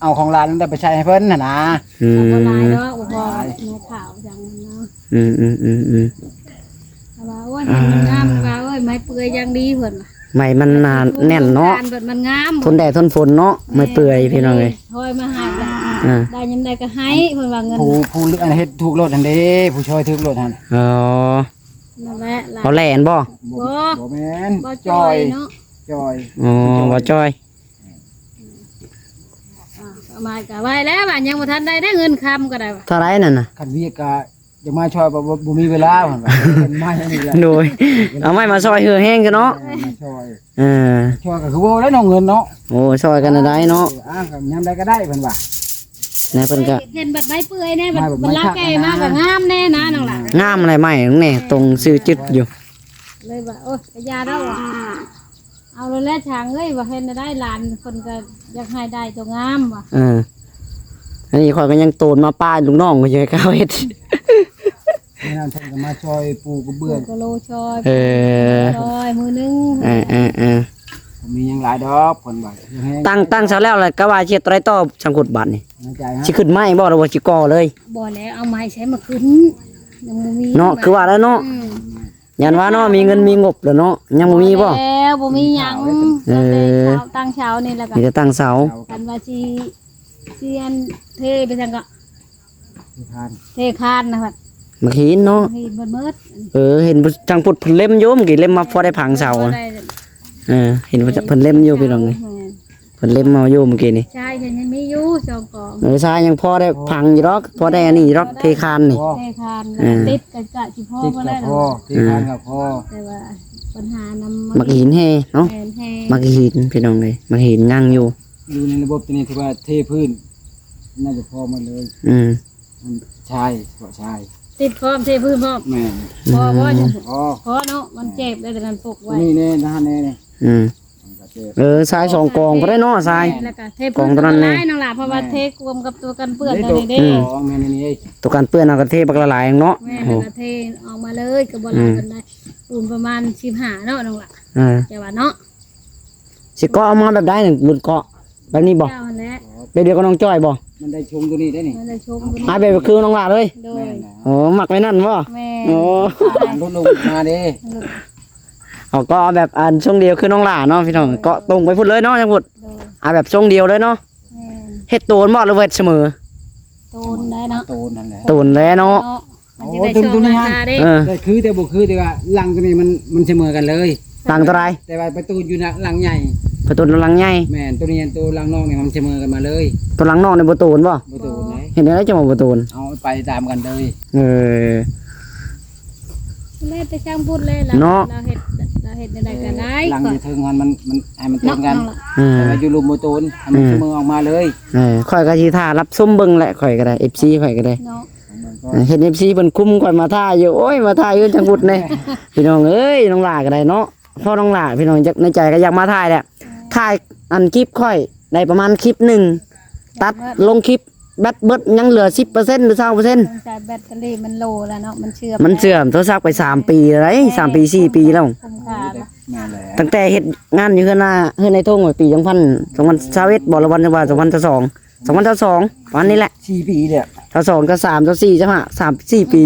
ເອົາຂອງຫຼານນັ້ນໄປໃຊ້ໃຫ້ເພິ່ນຫັ້ນນະ. ອືມ ບໍ່ຫຼາຍດອກ ບໍ່ພໍແມ່ຂາວຈັ່ງນັ້ນເນາະ. ອືມໆໆໆ ແຕ່ວ່າ ໂອ້ຍ ເຫັນມັນງາມ ວ່າ ໂອ້ຍ ໄມ້ເປື່ອຍຢ່າງດີເພິ່ນວ່າ ໄມ້ມັນໜາແໜ້ນເນາະ ມັນງາມ ທົນແດດທົນຝົນເນາະ ໄມ້ເປື່ອຍ ພີ່ນ້ອງເອີຍ. ທອຍມາໃຫ້ ອ່າ ໄດ້ຍາມໃດກໍໃຫ້ ເພິ່ນວ່າເງິນ ຜູ້ ຜູ້ເຮັດຖືກໂລດຫັ້ນເດ້ ຜູ້ຊ່ອຍຖືກໂລດຫັ້ນ. ອໍ ນັ້ນແຫຼະ ເອົາແຫຼນບໍ່? ບໍ່ ບໍ່ແມ່ນ ບໍ່ຈ່ອຍເນາະ ຈ່ອຍ. ອໍ ບໍ່ຈ່ອຍ ອ່າ ເອົາມາກໍໄວແລ້ວວ່າ ຍັງບໍ່ທັນໄດ້ເດ້ ເງິນຄຳກໍໄດ້ວ່າ. ເທົ່າໃດນັ້ນນະ? ຄັນວຽກກໍ ຢາກມາຊ່ອຍ ບໍ່ ບໍ່ ບໍ່ມີເວລາ ເພິ່ນວ່າ ເພິ່ນມາຢ່າງນີ້ແຫຼະ ໂດຍ ເອົາໄມ້ມາຊ່ອຍເຮືອແຮງກັນເນາະ. ເອີ ມາຊ່ອຍ ເອີ ຊ່ອຍກໍຄືເວົ້າແລ້ວເນາະ ເງິນເນາະ. ໂອ້ ຊ່ອຍກັນໄດ້ເນາະ ເອີ ອ່າ ກໍຍາມໃດກໍໄດ້ເພິ່ນວ່າ. ແລ້ວເພິ່ນກໍ ເຫັນບັດໄມ້ເປື່ອຍແນ່ ບັດ ບັດລາວແກ່ມາກໍງາມແນ່ນະ ນ້ອງຫຼ້າ ງາມແຫຼະ ໄມ້ແນ່ ຕົງຊື່ຈຶດຢູ່. ເລີຍວ່າ ໂອ້ຍ ກະຢ່າດອກວ່າ ເອົາແລ້ວແຫຼະຊ່າງເອີຍ ວ່າເຮັດແນວໃດ ຫຼານເພິ່ນກໍຢາກໃຫ້ໄດ້ຕົວງາມວ່າ. ເອີ ອັນນີ້ຂ້ອຍກໍຍັງໂຕນມາປ້າຍລູກນ້ອງ ບໍ່ຢາກໃຫ້ເຂົາເຮັດ. ມື້ນັ້ນເພິ່ນກໍມາຊ່ອຍປູກະເບື້ອງ ປູກະໂລຊ່ອຍ ເອີ ຊ່ອຍມື້ໜຶ່ງ. ເອີໆໆ ບໍ່ມີຫຍັງຫຼາຍດອກ ເພິ່ນວ່າ. ຕັ້ງ ຕັ້ງເສົາແລ້ວ ແລ້ວກໍວ່າຊິເຮັດໄດຕໍ່ ຊ່າງຂຸດບາດນີ້ ໃນໃຈ ຊິຂຶ້ນໄມ້ບໍ່ ຫຼືວ່າຊິກໍ່ເລີຍ? ບໍ່ແລ້ວ ເອົາໄມ້ໃສມາຂຶ້ນ ຍັງບໍ່ມີເນາະ ຄືວ່າແລ້ວເນາະ. ອືມ ຢ້ານວ່າເນາະ ມີເງິນມີງົບແລ້ວເນາະ ຍັງບໍ່ມີບໍ່? ບໍ່ແລ້ວ ບໍ່ມີຫຍັງ. ເອີ ຕັ້ງເສົານີ້ແລ້ວກໍ ມີແຕ່ຕັ້ງເສົາ. ຄັນວ່າຊິ ຊິອັນເທໄປຊັ້ນກໍ ເທຄານ ເທຄານນະ ໝາກຫີນເນາະ ຫີນເບິດ. ເອີ ເຫັນທາງພຸດເພິ່ນເລັມຢູ່ ເມື່ອກີ້ເລັມມາພໍໄດ້ພັງເສົາ. ເອີ ເຫັນເພິ່ນເລັມຢູ່ ພີ່ນ້ອງເອີຍ. ເພິ່ນເລັມເອົາຢູ່ມື້ກີ້ນີ້ ຊາຍຍັງມີຢູ່ສອງກອງ. ເອີ ຊາຍຍັງພໍໄດ້ພັງຢູ່ດອກ ພໍໄດ້ອັນນີ້ຢູ່ດອກ ເທຄານນີ້ ເທຄານ. ເອີ ຕິດກັນກະຊິພໍບໍ່ໄດ້ດອກ ຕິດກັນກໍພໍ ແຕ່ວ່າບັນຫານຳໝາກຫີນແຮ່ເນາະ. ແມ່ນແຮ່ ໝາກຫີນ ພີ່ນ້ອງເອີຍ ໝາກຫີນຍັງຢູ່ ຢູ່ໃນລະບົບຕົວນີ້ ຖືວ່າເທພື້ນ ໜ້າຈະພໍໝົດເລີຍ. ອືມ ຊາຍ ເພາະຊາຍ ຕິດພ້ອມ ເທພື້ນພ້ອມ. ແມ່ນ ພໍບໍ່? ອືມ ພໍ ພໍເນາະ ມັນແຈບໄດ້ ແຕ່ນັ້ນປົກໄວ້ ນີ້ແນ່ ນັ້ນແນ່. ອືມ ເອີ ຊາຍສອງກອງພຸ້ນເດ້ເນາະ ຊາຍ ແມ່ນ ແລ້ວກໍເທພື້ນ ກອງຕົວນັ້ນແນ່ ນ້ອງຫຼ້າ ເພາະວ່າເທກວມກັບຕົວກັນເປື້ອນນັ້ນເດ້. ອືມ ຕົວກັນເປື້ອນເຮົາກໍເທບັກຫຼາຍໆເນາະ. ແມ່ນ ແລ້ວກໍເທອອກມາເລີຍ ກໍບໍ່ຫຼາຍປານໃດ ປູນປະມານສິບຫ້າເນາະ ນ້ອງຫຼ້າ. ເອີ ແຕ່ວ່າເນາະ ຊິເກາະເອົາມາແບບໃດນີ້ ບຸນເກາະ ແບບນີ້ບໍ່? ແບບດຽວກັບນ້ອງຈ້ອຍບໍ່? ມັນໄດ້ຊົງຕົວນີ້ໄດ້ນີ້ ມັນໄດ້ຊົງຕົວນີ້ ອາ ແບບຄືນ້ອງຫຼ້າເລີຍ. ໂດຍ ໂອ້ ມັກແບບນັ້ນບໍ່? ແມ່ນ ໂອ້ ລຸດອອກມາເດ້. ເອົາເກາະແບບອັນຊົງດຽວຄືນ້ອງຫຼ້າເນາະ ພີ່ນ້ອງ ເກາະຕົງໄປພຸ້ນເລີຍເນາະ ຈັ່ງພຸ້ນ. ໂດຍ ເອົາແບບຊົງດຽວເລີຍເນາະ. ແມ່ນ. ເຮັດໂຕນບໍ່ ຫຼືວ່າເຮັດສະເໝີ? ໂຕນໄດ້ເນາະ. ໂຕນນັ້ນແຫຼະ. ໂຕນແຫຼະເນາະ. ເນາະ. ມັນຊິໄດ້ ໂອ້ ໂຕນ ຊ່ອງ ໂຕນນີ້ ລາຄາເດ້. ເອີ ໄດ້ຄືແຕ່ບໍ່ຄື ແຕ່ວ່າຫຼັງໂຕນີ້ມັນ ມັນສະເໝີກັນເລີຍ. ຫຼັງໂຕໃດ? ແຕ່ວ່າໄປໂຕນຢູ່ນະ ຫຼັງໃຫຍ່. ໄປໂຕນຫຼັງໃຫຍ່. ແມ່ນ. ໂຕນີ້ ໂຕຫຼັງນອກນີ້ມັນສະເໝີກັນມາເລີຍ. ໂຕຫຼັງນອກນີ້ບໍ່ໂຕນບໍ່? ບໍ່ໂຕນເດ້. ເຮັດແນວໃດຈັ່ງວ່າບໍ່ໂຕນ? ເອົາໄປຕາມກັນເລີຍ. ເອີ. ແລ້ວແຕ່ຊ່າງພຸດເລີຍລະ ເນາະ. ລາວເຮັດ ລາວເຮັດແນວໃດກໍໄດ້. ເອີ ຫຼັງຢູ່ເທິງຫັ້ນມັນ ມັນໃຫ້ມັນຕົງກັນ. ເນາະ ເນາະ. ອືມ. ແຕ່ວ່າຢູ່ລຸ່ມບໍ່ຕົນ ໃຫ້ມັນ ອືມ ສະເໝີອອກມາເລີຍ. ເອີ ຂ້ອຍກໍຊິຖ້າຮັບຊົມເບິ່ງແຫຼະ ຂ້ອຍກໍໄດ້ ເອັຟຊີ ຂ້ອຍກໍໄດ້. ເນາະ. ເອີ ເຫັນ ເອັຟຊີ ເພິ່ນຄຸມຂ້ອຍມາຖ້າຢູ່. ໂອ້ຍ ມາຖ້າຢູ່ຈັ່ງພຸດແດ່ ພີ່ນ້ອງເອີຍ. ນ້ອງຫຼ້າກໍໄດ້ເນາະ ເພາະນ້ອງຫຼ້າ ພີ່ນ້ອງ ໃນໃຈກໍຢາກມາຖ່າຍແຫຼະ. ອືມ. ຖ່າຍອັນຄລິບຂ້ອຍໄດ້ປະມານຄລິບໜຶ່ງ ຕັດລົງຄລິບ ແບັດເບິດ ຍັງເຫຼືອສິບເປີເຊັນ ຫຼື ຊາວເປີເຊັນ. ແບັດເຕີຣີມັນໂລແລ້ວເນາະ ມັນເສື່ອມ ມັນເສື່ອມ. ໂທລະສັບໄປສາມປີແລ້ວ ສາມປີ ສີ່ປີແລ້ວ. ຄຸ້ມຄ່າລະ. ນັ້ນແຫຼະ. ຕັ້ງແຕ່ເຮັດງານຢູ່ເຮືອນນາ ເຮືອນນາຍທົ່ງ ປີສອງພັນ ສອງພັນຊາວເອັດບໍ່ ຫຼືວ່າ ສອງພັນຊາວສອງ ສອງພັນຊາວສອງ ປະມານນີ້ແຫຼະ. ສີ່ປີແລ້ວ. ຊາວສອງ ຊາວສາມ ຊາວສີ່ ຊາວຫ້າ ສາມ ສີ່ປີ.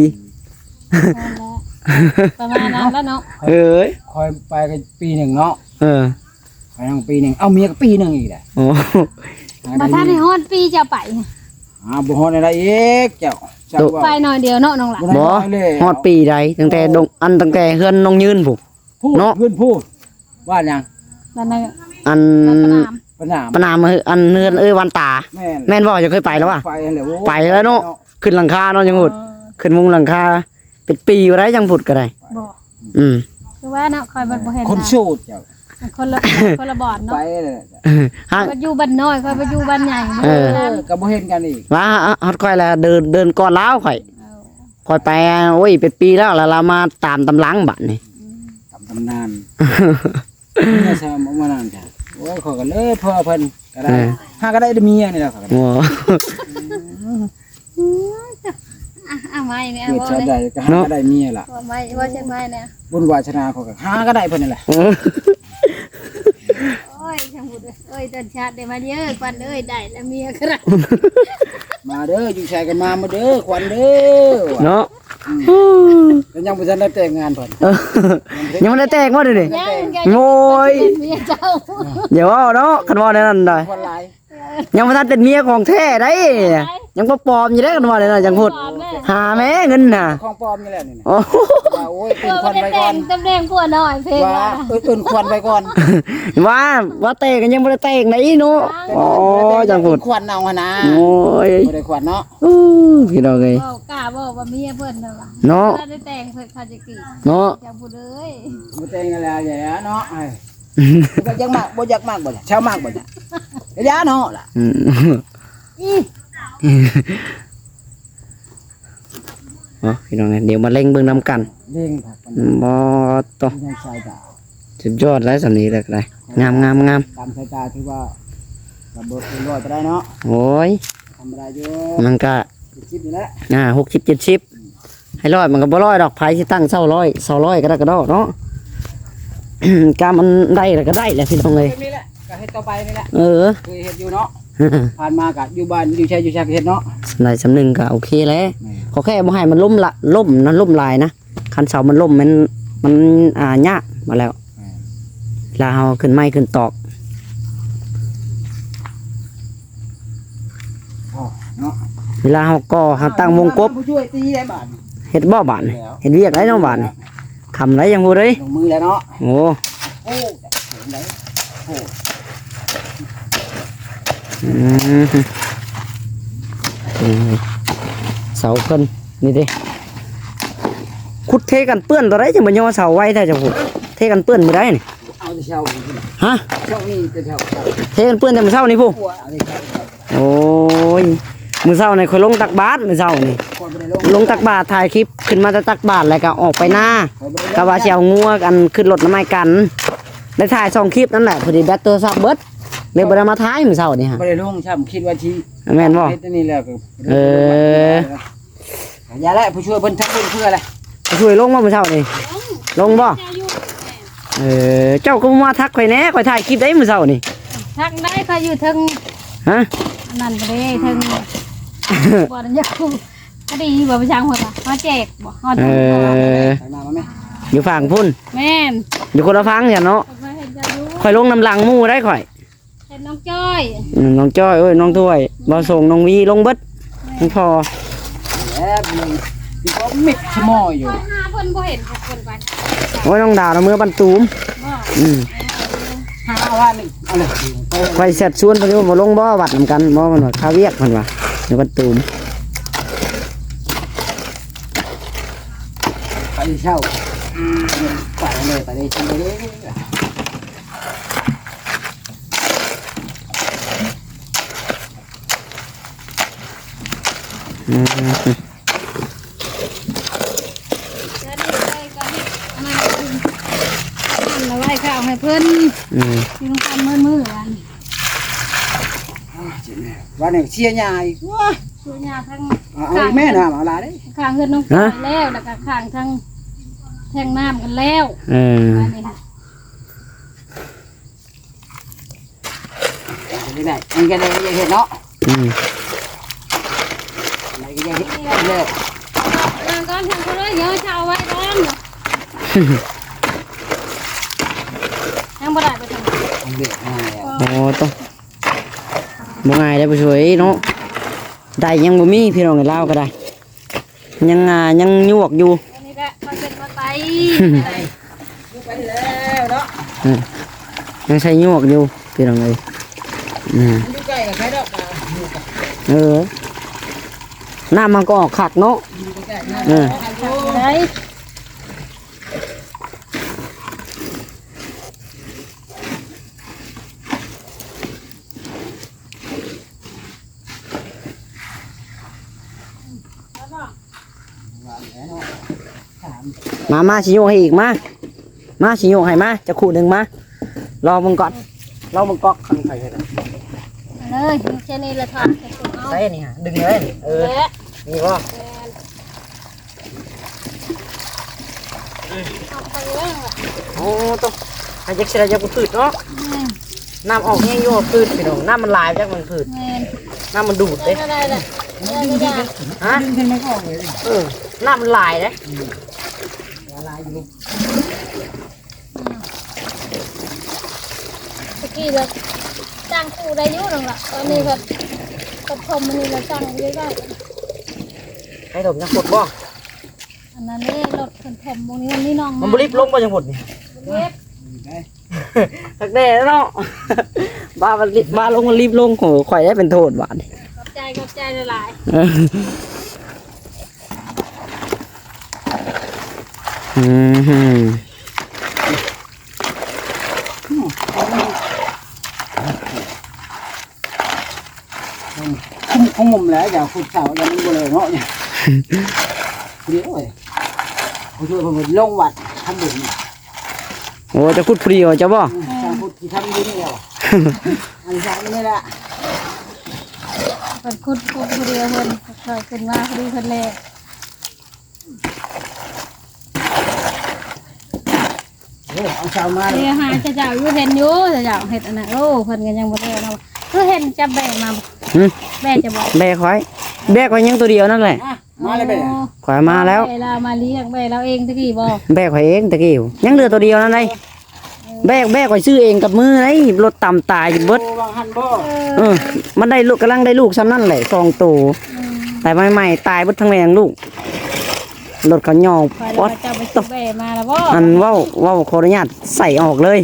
ປະມານນັ້ນແຫຼະເນາະ. ເອີຍ ຂ້ອຍໄປກໍປີໜຶ່ງເນາະ. ເອີ. ໄປທັງປີໜຶ່ງ ເອົາເມຍກໍປີໜຶ່ງອີກແຫຼະ. ໂອ້ ບໍ່ທັນໄດ້ຮອດປີເຈົ້າໄປ. ອ້າວ ບໍ່ຮອດໄດ້ອີກເຈົ້າ. ໄປໜ້ອຍດຽວເນາະນ້ອງຫຼ້າ. ບໍ່ ຮອດປີໃດ ຕັ້ງແຕ່ດົງ ອັນ ຕັ້ງແຕ່ເຮືອນນ້ອງຍືນພຸ້ນເນາະ. ເຮືອນພຸ້ນ ບ້ານຫຍັງ? ອັນ ປະໜາມ ປະໜາມ ອັນເຮືອນເອື້ອຍຫວານຕາ. ແມ່ນ ແມ່ນບໍ່? ເຈົ້າເຄີຍໄປແລ້ວວະ? ໄປແລ້ວ ໂອ້ ໄປແລ້ວເນາະ. ຂຶ້ນຫຼັງຄາເນາະ ຍັງພຸດ ເອີ ຂຶ້ນມຸງຫຼັງຄາ. ເປັນປີບໍ່ໄດ້ ຍັງພຸດກໍໄດ້. ບໍ່. ອືມ. ຄືວ່າເນາະ ຂ້ອຍບັດບໍ່ເຫັນ ຄົນໂສດເຈົ້າ. ຄົນລະ ຄົນລະບ່ອນເນາະ. ໄປແລ້ວ ຫາ ຂ້ອຍບັດຢູ່ບ້ານນ້ອຍ ຂ້ອຍບັດຢູ່ບ້ານໃຫຍ່. ເອີ ກໍບໍ່ເຫັນກັນອີກ. ວ່າຮອດຂ້ອຍລະເດີນ ເດີນກ່ອນລາວຂ້ອຍ. ເອີ ຂ້ອຍໄປ ໂອ້ຍ ເປັນປີແລ້ວ ລະລາວມາຕາມຕາມຫຼັງບາດນີ້. ອືມ. ຕາມຕຳນານ. ເມື່ອຊະ ເມື່ອນັ້ນຈ້ະ ໂອ້ຍ ຂ້ອຍກໍເລີຍພໍເພິ່ນກໍໄດ້. ເອີ ຫາກໍໄດ້ແຕ່ເມຍນີ້ແຫຼະຂ້ອຍກໍໄດ້. ໂອ້ ອືມ. ອ່ະ ເອົາໃໝ່ແນ່ ເກີດຊາດໃດກໍຫາໄດ້ເມຍລະ. ເວົ້າໃໝ່ ເວົ້າເຊັ່ນໃໝ່ແນ່ ບຸນວາສະໜາຂ້ອຍກໍຫາກໍໄດ້ເພິ່ນນີ້ແຫຼະ. ເອີ ໂອ້ຍ ຊ່າງພຸດເອີຍ ເອີຍ ເດີນຊາດໄດ້ມາເດີ ຂວັນເອີຍ ໄດ້ແລ້ວເມຍກໍໄດ້. ມາເດີ ຢູ່ໃສກໍມາ ມາເດີ ຂວັນເດີ ເນາະ. ອືມ ກໍຍັງບໍ່ທັນໄດ້ແຕ່ງງານເພິ່ນ. ເອີ ຍັງບໍ່ໄດ້ແຕ່ງບໍ່ດຽວນີ້? ຍັງ ໂອ້ຍ ເປັນເມຍເຈົ້າ. ຢ່າເວົ້າເນາະ ຄັນເວົ້າແນວນັ້ນໄດ. ຄວັນຫຼາຍ ຍັງບໍ່ທັນເປັນເມຍຂອງແທ້ໄດ໋. ຍັງປອມໆຢູ່ເດ້ ຄັນວ່າແນວນັ້ນ ຈັ່ງພຸດ. ປອມແຫຼະ ຫາແມ່ເງິນນະ ຂອງປອມນີ້ແຫຼະນີ້ນະ. ໂອ້ ວ່າ ໂອ້ຍ ເປັນຂວັນໄວ້ກ່ອນ ຕຳແໜ່ງຜົວນ້ອຍເພງວ່າ ວ່າ ເອີ້ນຂວັນໄວ້ກ່ອນ ວ່າ ວ່າແຕ່ງກໍຍັງບໍ່ໄດ້ແຕ່ງໄດ໋ເນາະ. ອໍ ຈັ່ງພຸດ ຂວັນເອົາຫັ້ນນະ. ໂອ້ຍ ບໍ່ໄດ້ຂວັນເນາະ. ໂອ້ ພີ່ນ້ອງເອີຍ ເວົ້າກ້າເວົ້າວ່າເມຍເພິ່ນນະວ່າ ເນາະ ບໍ່ໄດ້ແຕ່ງເພິ່ນ ເຂົາຈະກີ້ເນາະ ຈັ່ງພຸດເອີຍ. ບໍ່ແຕ່ງກັນແລ້ວເນາະ. ບໍ່ຢາກມັກ ບໍ່ຢາກມັກບໍ່ ເຈົ້າມັກບໍ່ຈ້ະ? ຢ່າເນາະລະ. ອືມ ເນາະ ພີ່ນ້ອງເອີຍ ດຽວມາເລັງເບິ່ງນຳກັນ. ເລັງຄັກປານໃດ? ບໍ່ໂຕ ໃນສາຍຕາ ສຸດຍອດແລ້ວ ສ່ຳນີ້ແຫຼະກໍໄດ້. ງາມໆໆ ຕາມສາຍຕາຖືວ່າກໍບໍ່ເກີນຮ້ອຍປານໃດເນາະ. ໂອ້ຍ ທຳມະດາຢູ່ ມັນກະ ເຈັດສິບນີ້ແຫຼະ ອ່າ ຫົກສິບ ເຈັດສິບ. ໃຫ້ຮ້ອຍມັນກໍບໍ່ຮ້ອຍດອກ ໃຜຊິຕັ້ງເສົາຮ້ອຍ ເສົາຮ້ອຍກໍໄດ້ກະດອກເນາະ. ກາມັນໄດ້ລະກໍໄດ້ແຫຼະ ພີ່ນ້ອງເອີຍ. ແບບນີ້ແຫຼະ ກໍເຮັດຕໍ່ໄປນີ້ແຫຼະ. ເອີ ຄືເຮັດຢູ່ເນາະ ຜ່ານມາກໍຢູ່ບ້ານຢູ່ໃສຢູ່ໃສກໍເຮັດເນາະ. ສ່ຳໃດສ່ຳໜຶ່ງກໍໂອເຄແຫຼະ. ແມ່ນ ຂໍແຄ່ບໍ່ໃຫ້ມັນລົ້ມລະ ລົ້ມນະ ລົ້ມຫຼາຍນະ. ຄັນເສົາມັນລົ້ມ ມັນ ມັນ ອ່າ ຍາກມາແລ້ວ. ແມ່ນ ເວລາເຮົາຂຶ້ນໄມ້ຂຶ້ນຕອກ ອໍ ເນາະ ເວລາເຮົາກໍ່ ເຮົາຕັ້ງວົງກົບ ຜູ້ຊ່ວຍຕີໄດ້ບາດນີ້. ເຮັດບໍ່ບາດນີ້? ແລ້ວ ເຮັດວຽກໄດ້ເນາະບາດນີ້. ຄ່ຳໄດ້ຍັງບໍ່ໄດ້ ລົງມືແລ້ວເນາະ. ໂອ້ ໂອ້ ໄດ້ ໂອ້ ອືມ ເສົາເພິ່ນນີ້ເດ້ ຂຸດເທກັນເປື້ອນຕົວໃດ ຈັ່ງມາຍໍເສົາໄວແທ້ ເຈົ້າພຸ້ນ ເທກັນເປື້ອນມື້ໃດນີ້? ເອົາແຕ່ເຊົ້ານີ້ ຮະ? ເຊົ້ານີ້ແຕ່ເຊົ້າ ເທກັນເປື້ອນແຕ່ມື້ເຊົ້ານີ້ພຸ້ນ. ໂອ້ຍ ມື້ເຊົ້ານີ້ຂ້ອຍລົງຕັກບາດ ມື້ເຊົ້ານີ້ ຂ້ອຍບໍ່ໄດ້ລົງ ລົງຕັກບາດ ຖ່າຍຄລິບ ຂຶ້ນມາແຕ່ຕັກບາດ ແລ້ວກໍອອກໄປນາ ຂ້ອຍບໍ່ໄດ້ລົງ ກະວ່າຊິເອົາງົວ ອັນ ຂຶ້ນລົດນຳອ້າຍກັນ ໄດ້ຖ່າຍສອງຄລິບນັ້ນແຫຼະ ພໍດີແບັດໂທລະສັບເບິດ ເລີຍບໍ່ໄດ້ມາຖ່າຍມື້ເຊົ້ານີ້ຮະ. ບໍ່ໄດ້ລົງຊ້ຳ ຄິດວ່າຊິ ແມ່ນບໍ່? ເຮັດອັນນີ້ແລ້ວກໍ ເອີ ຢ່າແຫຼະ ຜູ້ຊ່ວຍເພິ່ນທັກເພິ່ນເພື່ອແຫຼະ. ຜູ້ຊ່ວຍລົງບໍ່ມື້ເຊົ້ານີ້? ລົງ ລົງບໍ່? ເອີ ເຈົ້າກໍບໍ່ມາທັກຂ້ອຍແດ່ ຂ້ອຍຖ່າຍຄລິບໄດ້ມື້ເຊົ້ານີ້. ທັກໄດ້ ຂ້ອຍຢູ່ເທິງ ຮະ? ອັນນັ້ນບໍ່ໄດ້ ເທິງ ບໍ່ໄດ້ ກໍດີຢູ່ບໍ່ ໄປຊ່າງຫົວ ມາແຈກບໍ່? ຮອດ ເອີ ຢູ່ຝັ່ງພຸ້ນ. ແມ່ນ ຢູ່ຄົນລະຝັ່ງຊັ້ນເນາະ. ຂ້ອຍເຫັນເຈົ້າຢູ່ ຂ້ອຍລົງນຳຫຼັງໝູ່ໄດ໋ຂ້ອຍ. ເປັນນ້ອງຈ້ອຍ ອືມ ນ້ອງຈ້ອຍ ເອີຍ ນ້ອງຖ້ວຍ ບ່າວສົງ ນ້ອງວີ ລົງເບິດ ແມ່ນ ທັງພໍ່ ແລ້ວມັນກໍມິດສະໝໍຢູ່ ຫາເພິ່ນບໍ່ເຫັນ ເພິ່ນໄປ ໂອ້ຍ ນ້ອງດາວນະ ເມືອບ້ານຕູມ ບໍ່ ອືມ ຫາວ່ານີ້ ເອົາເລີຍ ຂ້ອຍແຊັດຊວນເພິ່ນຢູ່ ບໍ່ລົງບໍ່ ວັດນຳກັນບໍ່ ເພິ່ນວ່າຄາວຽກ ເພິ່ນວ່າ ຢູ່ບ້ານຕູມ ໄປເຊົ້າ ໄປເລີຍ ໄປເລີຍ ໄປເລີຍ. ອືມ ແລ້ວນີ້ເລີຍກໍເຮັດອັນນັ້ນ ອັນນັ້ນລະໄວ້ຂ້າວໃຫ້ເພິ່ນ ອືມ ກິນນຳກັນມື້ມື້ ວັນນີ້ ອ່າ ເຈັບແນ່ ວັນນີ້ເສຍຫຍ້າອີກ ວ້າ ເສຍຫຍ້າທັງ ເອົາ ເອົາອີກແມ່ນະ ເອົາຫຼາຍເດ້ ຂ້າງເຮືອນນ້ອງ ຮະ ແລ້ວ ແລ້ວກໍຂ້າງທັງແທງນ້ຳກັນແລ້ວ ເອີ ອັນນີ້ ໄດ້ ມັນກໍໄດ້ ຢາກເຮັດເນາະ ອືມ ໄດ້ກໍຢາກເຮັດເລີຍ ນາງກ່ອນ ທາງເຂົາເລີຍ ເດີ ເອົາໄວ້ກ່ອນ ຍັງບໍ່ໄດ້ໄປທາງ ເອົາເວກມາແລ້ວ ໂອ້ ໂຕ ບໍ່ງ່າຍເດ້ຜູ້ຊ່ວຍເນາະ ໄດ້ຍັງບໍ່ມີ ພີ່ນ້ອງເອີຍ ລາວກໍໄດ້ ຍັງ ອ່າ ຍັງຍວກຢູ່ ອັນນີ້ແຫຼະ ຄ່ອຍເປັນຄ່ອຍໄປ ໄປແລ້ວເນາະ ອືມ ຍັງໃສ່ຍວກຢູ່ພີ່ນ້ອງເອີຍ ອືມ ມັນຢູ່ໃກ້ກັບໃຜດອກ ເອີ ນ້ຳມັນກໍອອກຄັກເນາະ ຢູ່ໃກ້ໆ ເອີ ໄດ້ ມາ ມາ ຊິຍົກໃຫ້ອີກ ມາ ມາ ຊິຍົກໃຫ້ ມາ ຈັກຄູ່ໜຶ່ງ ມາ ລອເບິ່ງກ່ອນ ລອເບິ່ງກອກ ຄັນໃຜເຮັດ ເອົາເລີຍ ຍົກແຄ່ນີ້ລະ ຖາດໃສ່ນີ້ ດຶງເລີຍ ເອີ ນີ້ບໍ່ ແມ່ນ ໂອ້ ໂຕ ໃຫ້ຈັກຊິໄດ້ຈັກພືດເນາະ ອືມ ນ້ຳອອກແຮງຢູ່ພືດ ພີ່ນ້ອງ ນ້ຳມັນຫຼາຍຈັກມັນພືດ ແມ່ນ ນ້ຳມັນດູດເດ້ ຮະ ດຶງຂຶ້ນມາອອກເລີຍ ເອີ ນ້ຳມັນຫຼາຍເດ້ ອືມ ຫຼາຍຢູ່ ອືມ ຕະກີ້ລະຈ້າງຄູ່ໄດ້ຢູ່ນັ້ນລະ ຕອນນີ້ເພິ່ນ ເພິ່ນຖົມມື້ນີ້ລະຈ້າງຢູ່ໄດ້ ໃຫ້ຖົມຈັກຟຸດບໍ່? ອັນນັ້ນເດ້ ລົດເພິ່ນຖົມ ບໍ່ນີ້ມັນມີໜອງ ມັນບໍ່ລິບລົງບໍ່ຈັ່ງພຸ້ນນີ້ ບໍ່ລິບ ຄັກແດ່ເນາະ ບ້າ ບ້າລົງມັນລິບລົງ ໂຫ ຂ້ອຍໄດ້ເປັນໂທດບາດນີ້ ຂອບໃຈ ຂອບໃຈຫຼາຍໆ ອືມ ຄຸມ ຄຸມແຫຼະ ຢ່າຂຸດເສົາ ຢ່າມັນບໍ່ເລີເນາະ ຜູ້ດຽວເອີຍ ຜູ້ຊ່ວຍເພິ່ນລົງວັດທຳບຸນ ໂອ້ ຈະຂຸດຜູ້ດຽວເຈົ້າບໍ່? ອືມ ຊ່າງຂຸດທີ່ທຳຢູ່ນີ້ແຫຼະ ອັນຊ່າງນີ້ແຫຼະ ເພິ່ນຂຸດ ຂຸດຜູ້ດຽວ ເພິ່ນຄ່ອຍຂຶ້ນມາ ພໍດີເພິ່ນແລະ ໂອ້ ເອົາເສົາມາ ດຽວຫາເຈົ້າຢູ່ ເຫັນຢູ່ເຈົ້າເຮັດອັນນັ້ນ ໂອ້ ເພິ່ນກໍຍັງບໍ່ແລ້ວເນາະ ຄືເຫັນຈັບແບມາ ຫື? ແບຈະບໍ່ ແບຂ້ອຍ ແບຂ້ອຍຍັງຕົວດຽວນັ້ນແຫຼະ ມາແລ້ວແບ ໂອ້ ຂ້ອຍມາແລ້ວ ແບລາວມາລ້ຽງ ແບລາວເອງຕະກີ້ບໍ່? ແບຂ້ອຍເອງຕະກີ້ ຍັງເຫຼືອຕົວດຽວນັ້ນໃດ ເອີ ແບ ແບຂ້ອຍຊື້ເອງກັບມືໃດ ລົດຕຳຕາຍເບິດ ໂອ້ ວ່າງຫັ້ນບໍ່? ເອີ ເອີ ມັນໄດ້ລູກ ກຳລັງໄດ້ລູກຊ່ຳນັ້ນແຫຼະ ສອງໂຕ ອືມ ຕາຍໃໝ່ໆ ຕາຍເບິດທັງແມ່ທັງລູກ ລົດເຂົາຫຍໍ້ ຂ້ອຍລະວ່າເຈົ້າໄປຊື້ແບມາລະບໍ່? ອັນເວົ້າ ເວົ້າຂໍອະນຸຍາດໃສ່ອອກເລີຍ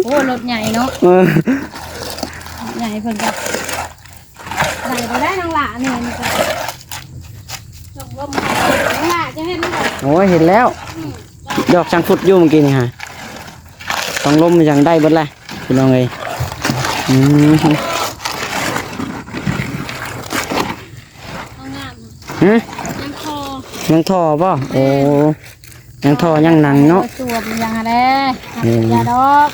ໂອ້ ລົດໃຫຍ່ເນາະ ເອີ ລົດໃຫຍ່ເພິ່ນກໍ ໄດ້ບໍ່ໄດ້ນ້ອງຫຼ້ານີ້ ນີ້ກໍ ໂອ້ຍ ເຫັນແລ້ວ ອືມ ຢອກຊ່າງຟຸດຢູ່ເມື່ອກີ້ນີ້ຫາ ຕ້ອງລົມຈັ່ງໄດ້ເບິດແຫຼະ ພີ່ນ້ອງເອີຍ ອືມ ງາມ ຫື? ຍັງທໍ່ ຍັງທໍ່ບໍ່? ໂອ້ ຍັງທໍ່ຍັງໜັງເນາະ ສວມຍັງຫັ້ນແຫຼະ ເອີ ຢ່າດອກ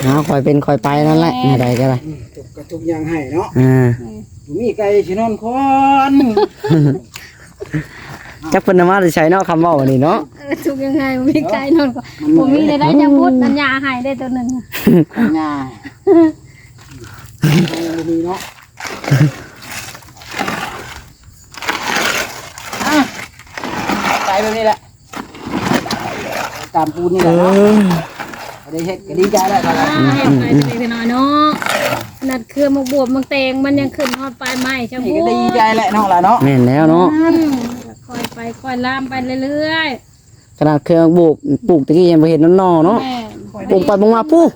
ເອົາ ຄ່ອຍເປັນຄ່ອຍໄປນັ້ນແຫຼະ ແມ່ນ ແນວໃດກໍໄດ້ ອືມ ທຸກກະທຸກຢ່າງໃຫ້ເນາະ ອ່າ ອືມ ບໍ່ມີໄກ່ຊິນອນຄອນ ຈັກເພິ່ນເອົາມາແຕ່ໃສເນາະ ຄຳເວົ້າອັນນີ້ເນາະ ເອີ ທຸກຢ່າງໃຫ້ ບໍ່ມີໄກ່ນອນຄອນ ມັນ ບໍ່ມີໄດ້ ໄດ້ຈັກບຸດ ນັ້ນຫຍ້າໃຫ້ໄດ້ໂຕໜຶ່ງ ຫຍ້າ ຍັງບໍ່ມີເນາະ ອ່ະ ໄປແບບນີ້ແຫຼະ ຕາມປູນນີ້ແຫຼະເນາະ ເອີ ໄດ້ເຮັດກໍດີໃຈແລ້ວ ອືມ ເຮັດໄປເລັກໆນ້ອຍໆເນາະ. ຂະໜາດເຄືອໝາກບວບໝາກແຕງມັນຍັງຂຶ້ນຮອດປາຍໄມ້ ຈັ່ງ ນີ້ກໍດີໃຈແລ້ວເນາະ ຫຼານເນາະ. ແມ່ນແລ້ວເນາະ ອືມ ຄ່ອຍໄປຄ່ອຍລາມໄປເລື້ອຍໆ. ຂະໜາດເຄືອໝາກບວບ ປູກຕະກີ້ຍັງບໍ່ເຫັນໜໍ່ເນາະ. ແມ່ນ ປູກໄປປູກມາ ພຸ້ນ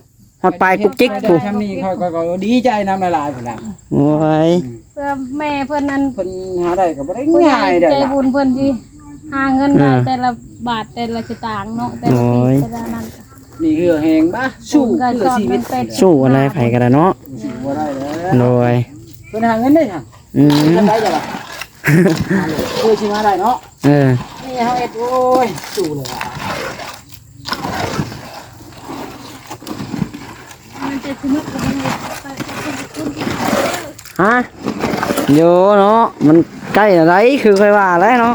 ຮອດປາຍກຸກຈິກພຸ້ນ. ຊ່ຳນີ້ຂ້ອຍກໍດີໃຈນຳຫຼາຍໆພຸ້ນລະ. ໂອ້ຍ ເພື່ອແມ່ເພິ່ນນັ້ນ ເພິ່ນຫາໄດ້ກໍບໍ່ໄດ້ງ່າຍເດ້ ຜູ້ໃຫຍ່ໃຈບຸນເພິ່ນຊິຫາເງິນໄດ້ ເອີ ແຕ່ລະບາດແຕ່ລະສະຕາງເນາະ ແຕ່ລະ ໂອ້ຍ ແຕ່ລະນັ້ນ. ນີ້ເຫື່ອແຮງບາ ສູ້ເພື່ອຊີວິດ ສູ້ອັນໃດໃຜກໍໄດ້ເນາະ. ສູ້ບໍ່ໄດ້ແລ້ວ ໂດຍ ເພິ່ນຫາເງິນໄດ້ຫຍັງ? ອືມ ເຮັດຈັ່ງໃດລະ ເພື່ອຊິມາໄດ້ເນາະ. ເອີ ນີ້ເຮົາເຮັດ ໂອ້ຍ ສູ້ເລີຍວ່າ ຮະ ໂຍເນາະ ມັນໃກ້ລະໄດ໋ ຄືຂ້ອຍວ່າແຫຼະເນາະ.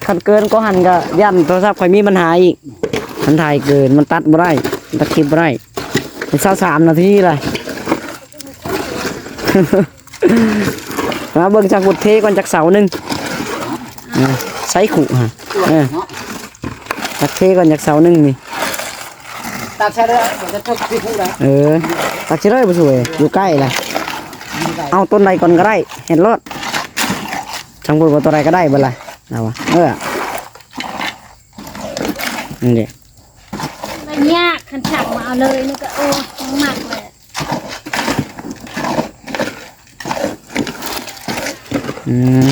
ຄັນເກີນກວ່າຫັ້ນກໍຢ້ານໂທລະສັບຂ້ອຍມີບັນຫາອີກ ມັນຖ່າຍເກີນ ມັນຕັດບໍ່ໄດ້ ມັນຕັດຄລິບບໍ່ໄດ້. ມັນຊາວສາມນາທີລະ ມາເບິ່ງຊ່າງພຸດເທກ່ອນຈັກເສົາໜຶ່ງ. ເອີ ໃສ່ຄຸຫະ ເອີ ຕັກເທກ່ອນຈັກເສົາໜຶ່ງນີ້. ຕັກໃສ່ເດີ ມັນຈະເຖິກທີ່ພຸ້ນແຫຼະ. ເອີ ຕັກໃສ່ເດີ ບໍ່ຊ່ວຍ ຢູ່ໃກ້ລະ. ເອົາຕົ້ນໃດກ່ອນກໍໄດ້ ເຮັດໂລດ. ຊ່າງພຸດວ່າໂຕໃດກໍໄດ້ເບິດລະ ລາວວ່າ. ເອີ ນີ້ເດ້ ມັນຍາກ ຄັນຊ່າງມາເອົາເລີຍນີ້ກໍ ໂອ້ ມັກແຫຼະ. ອືມ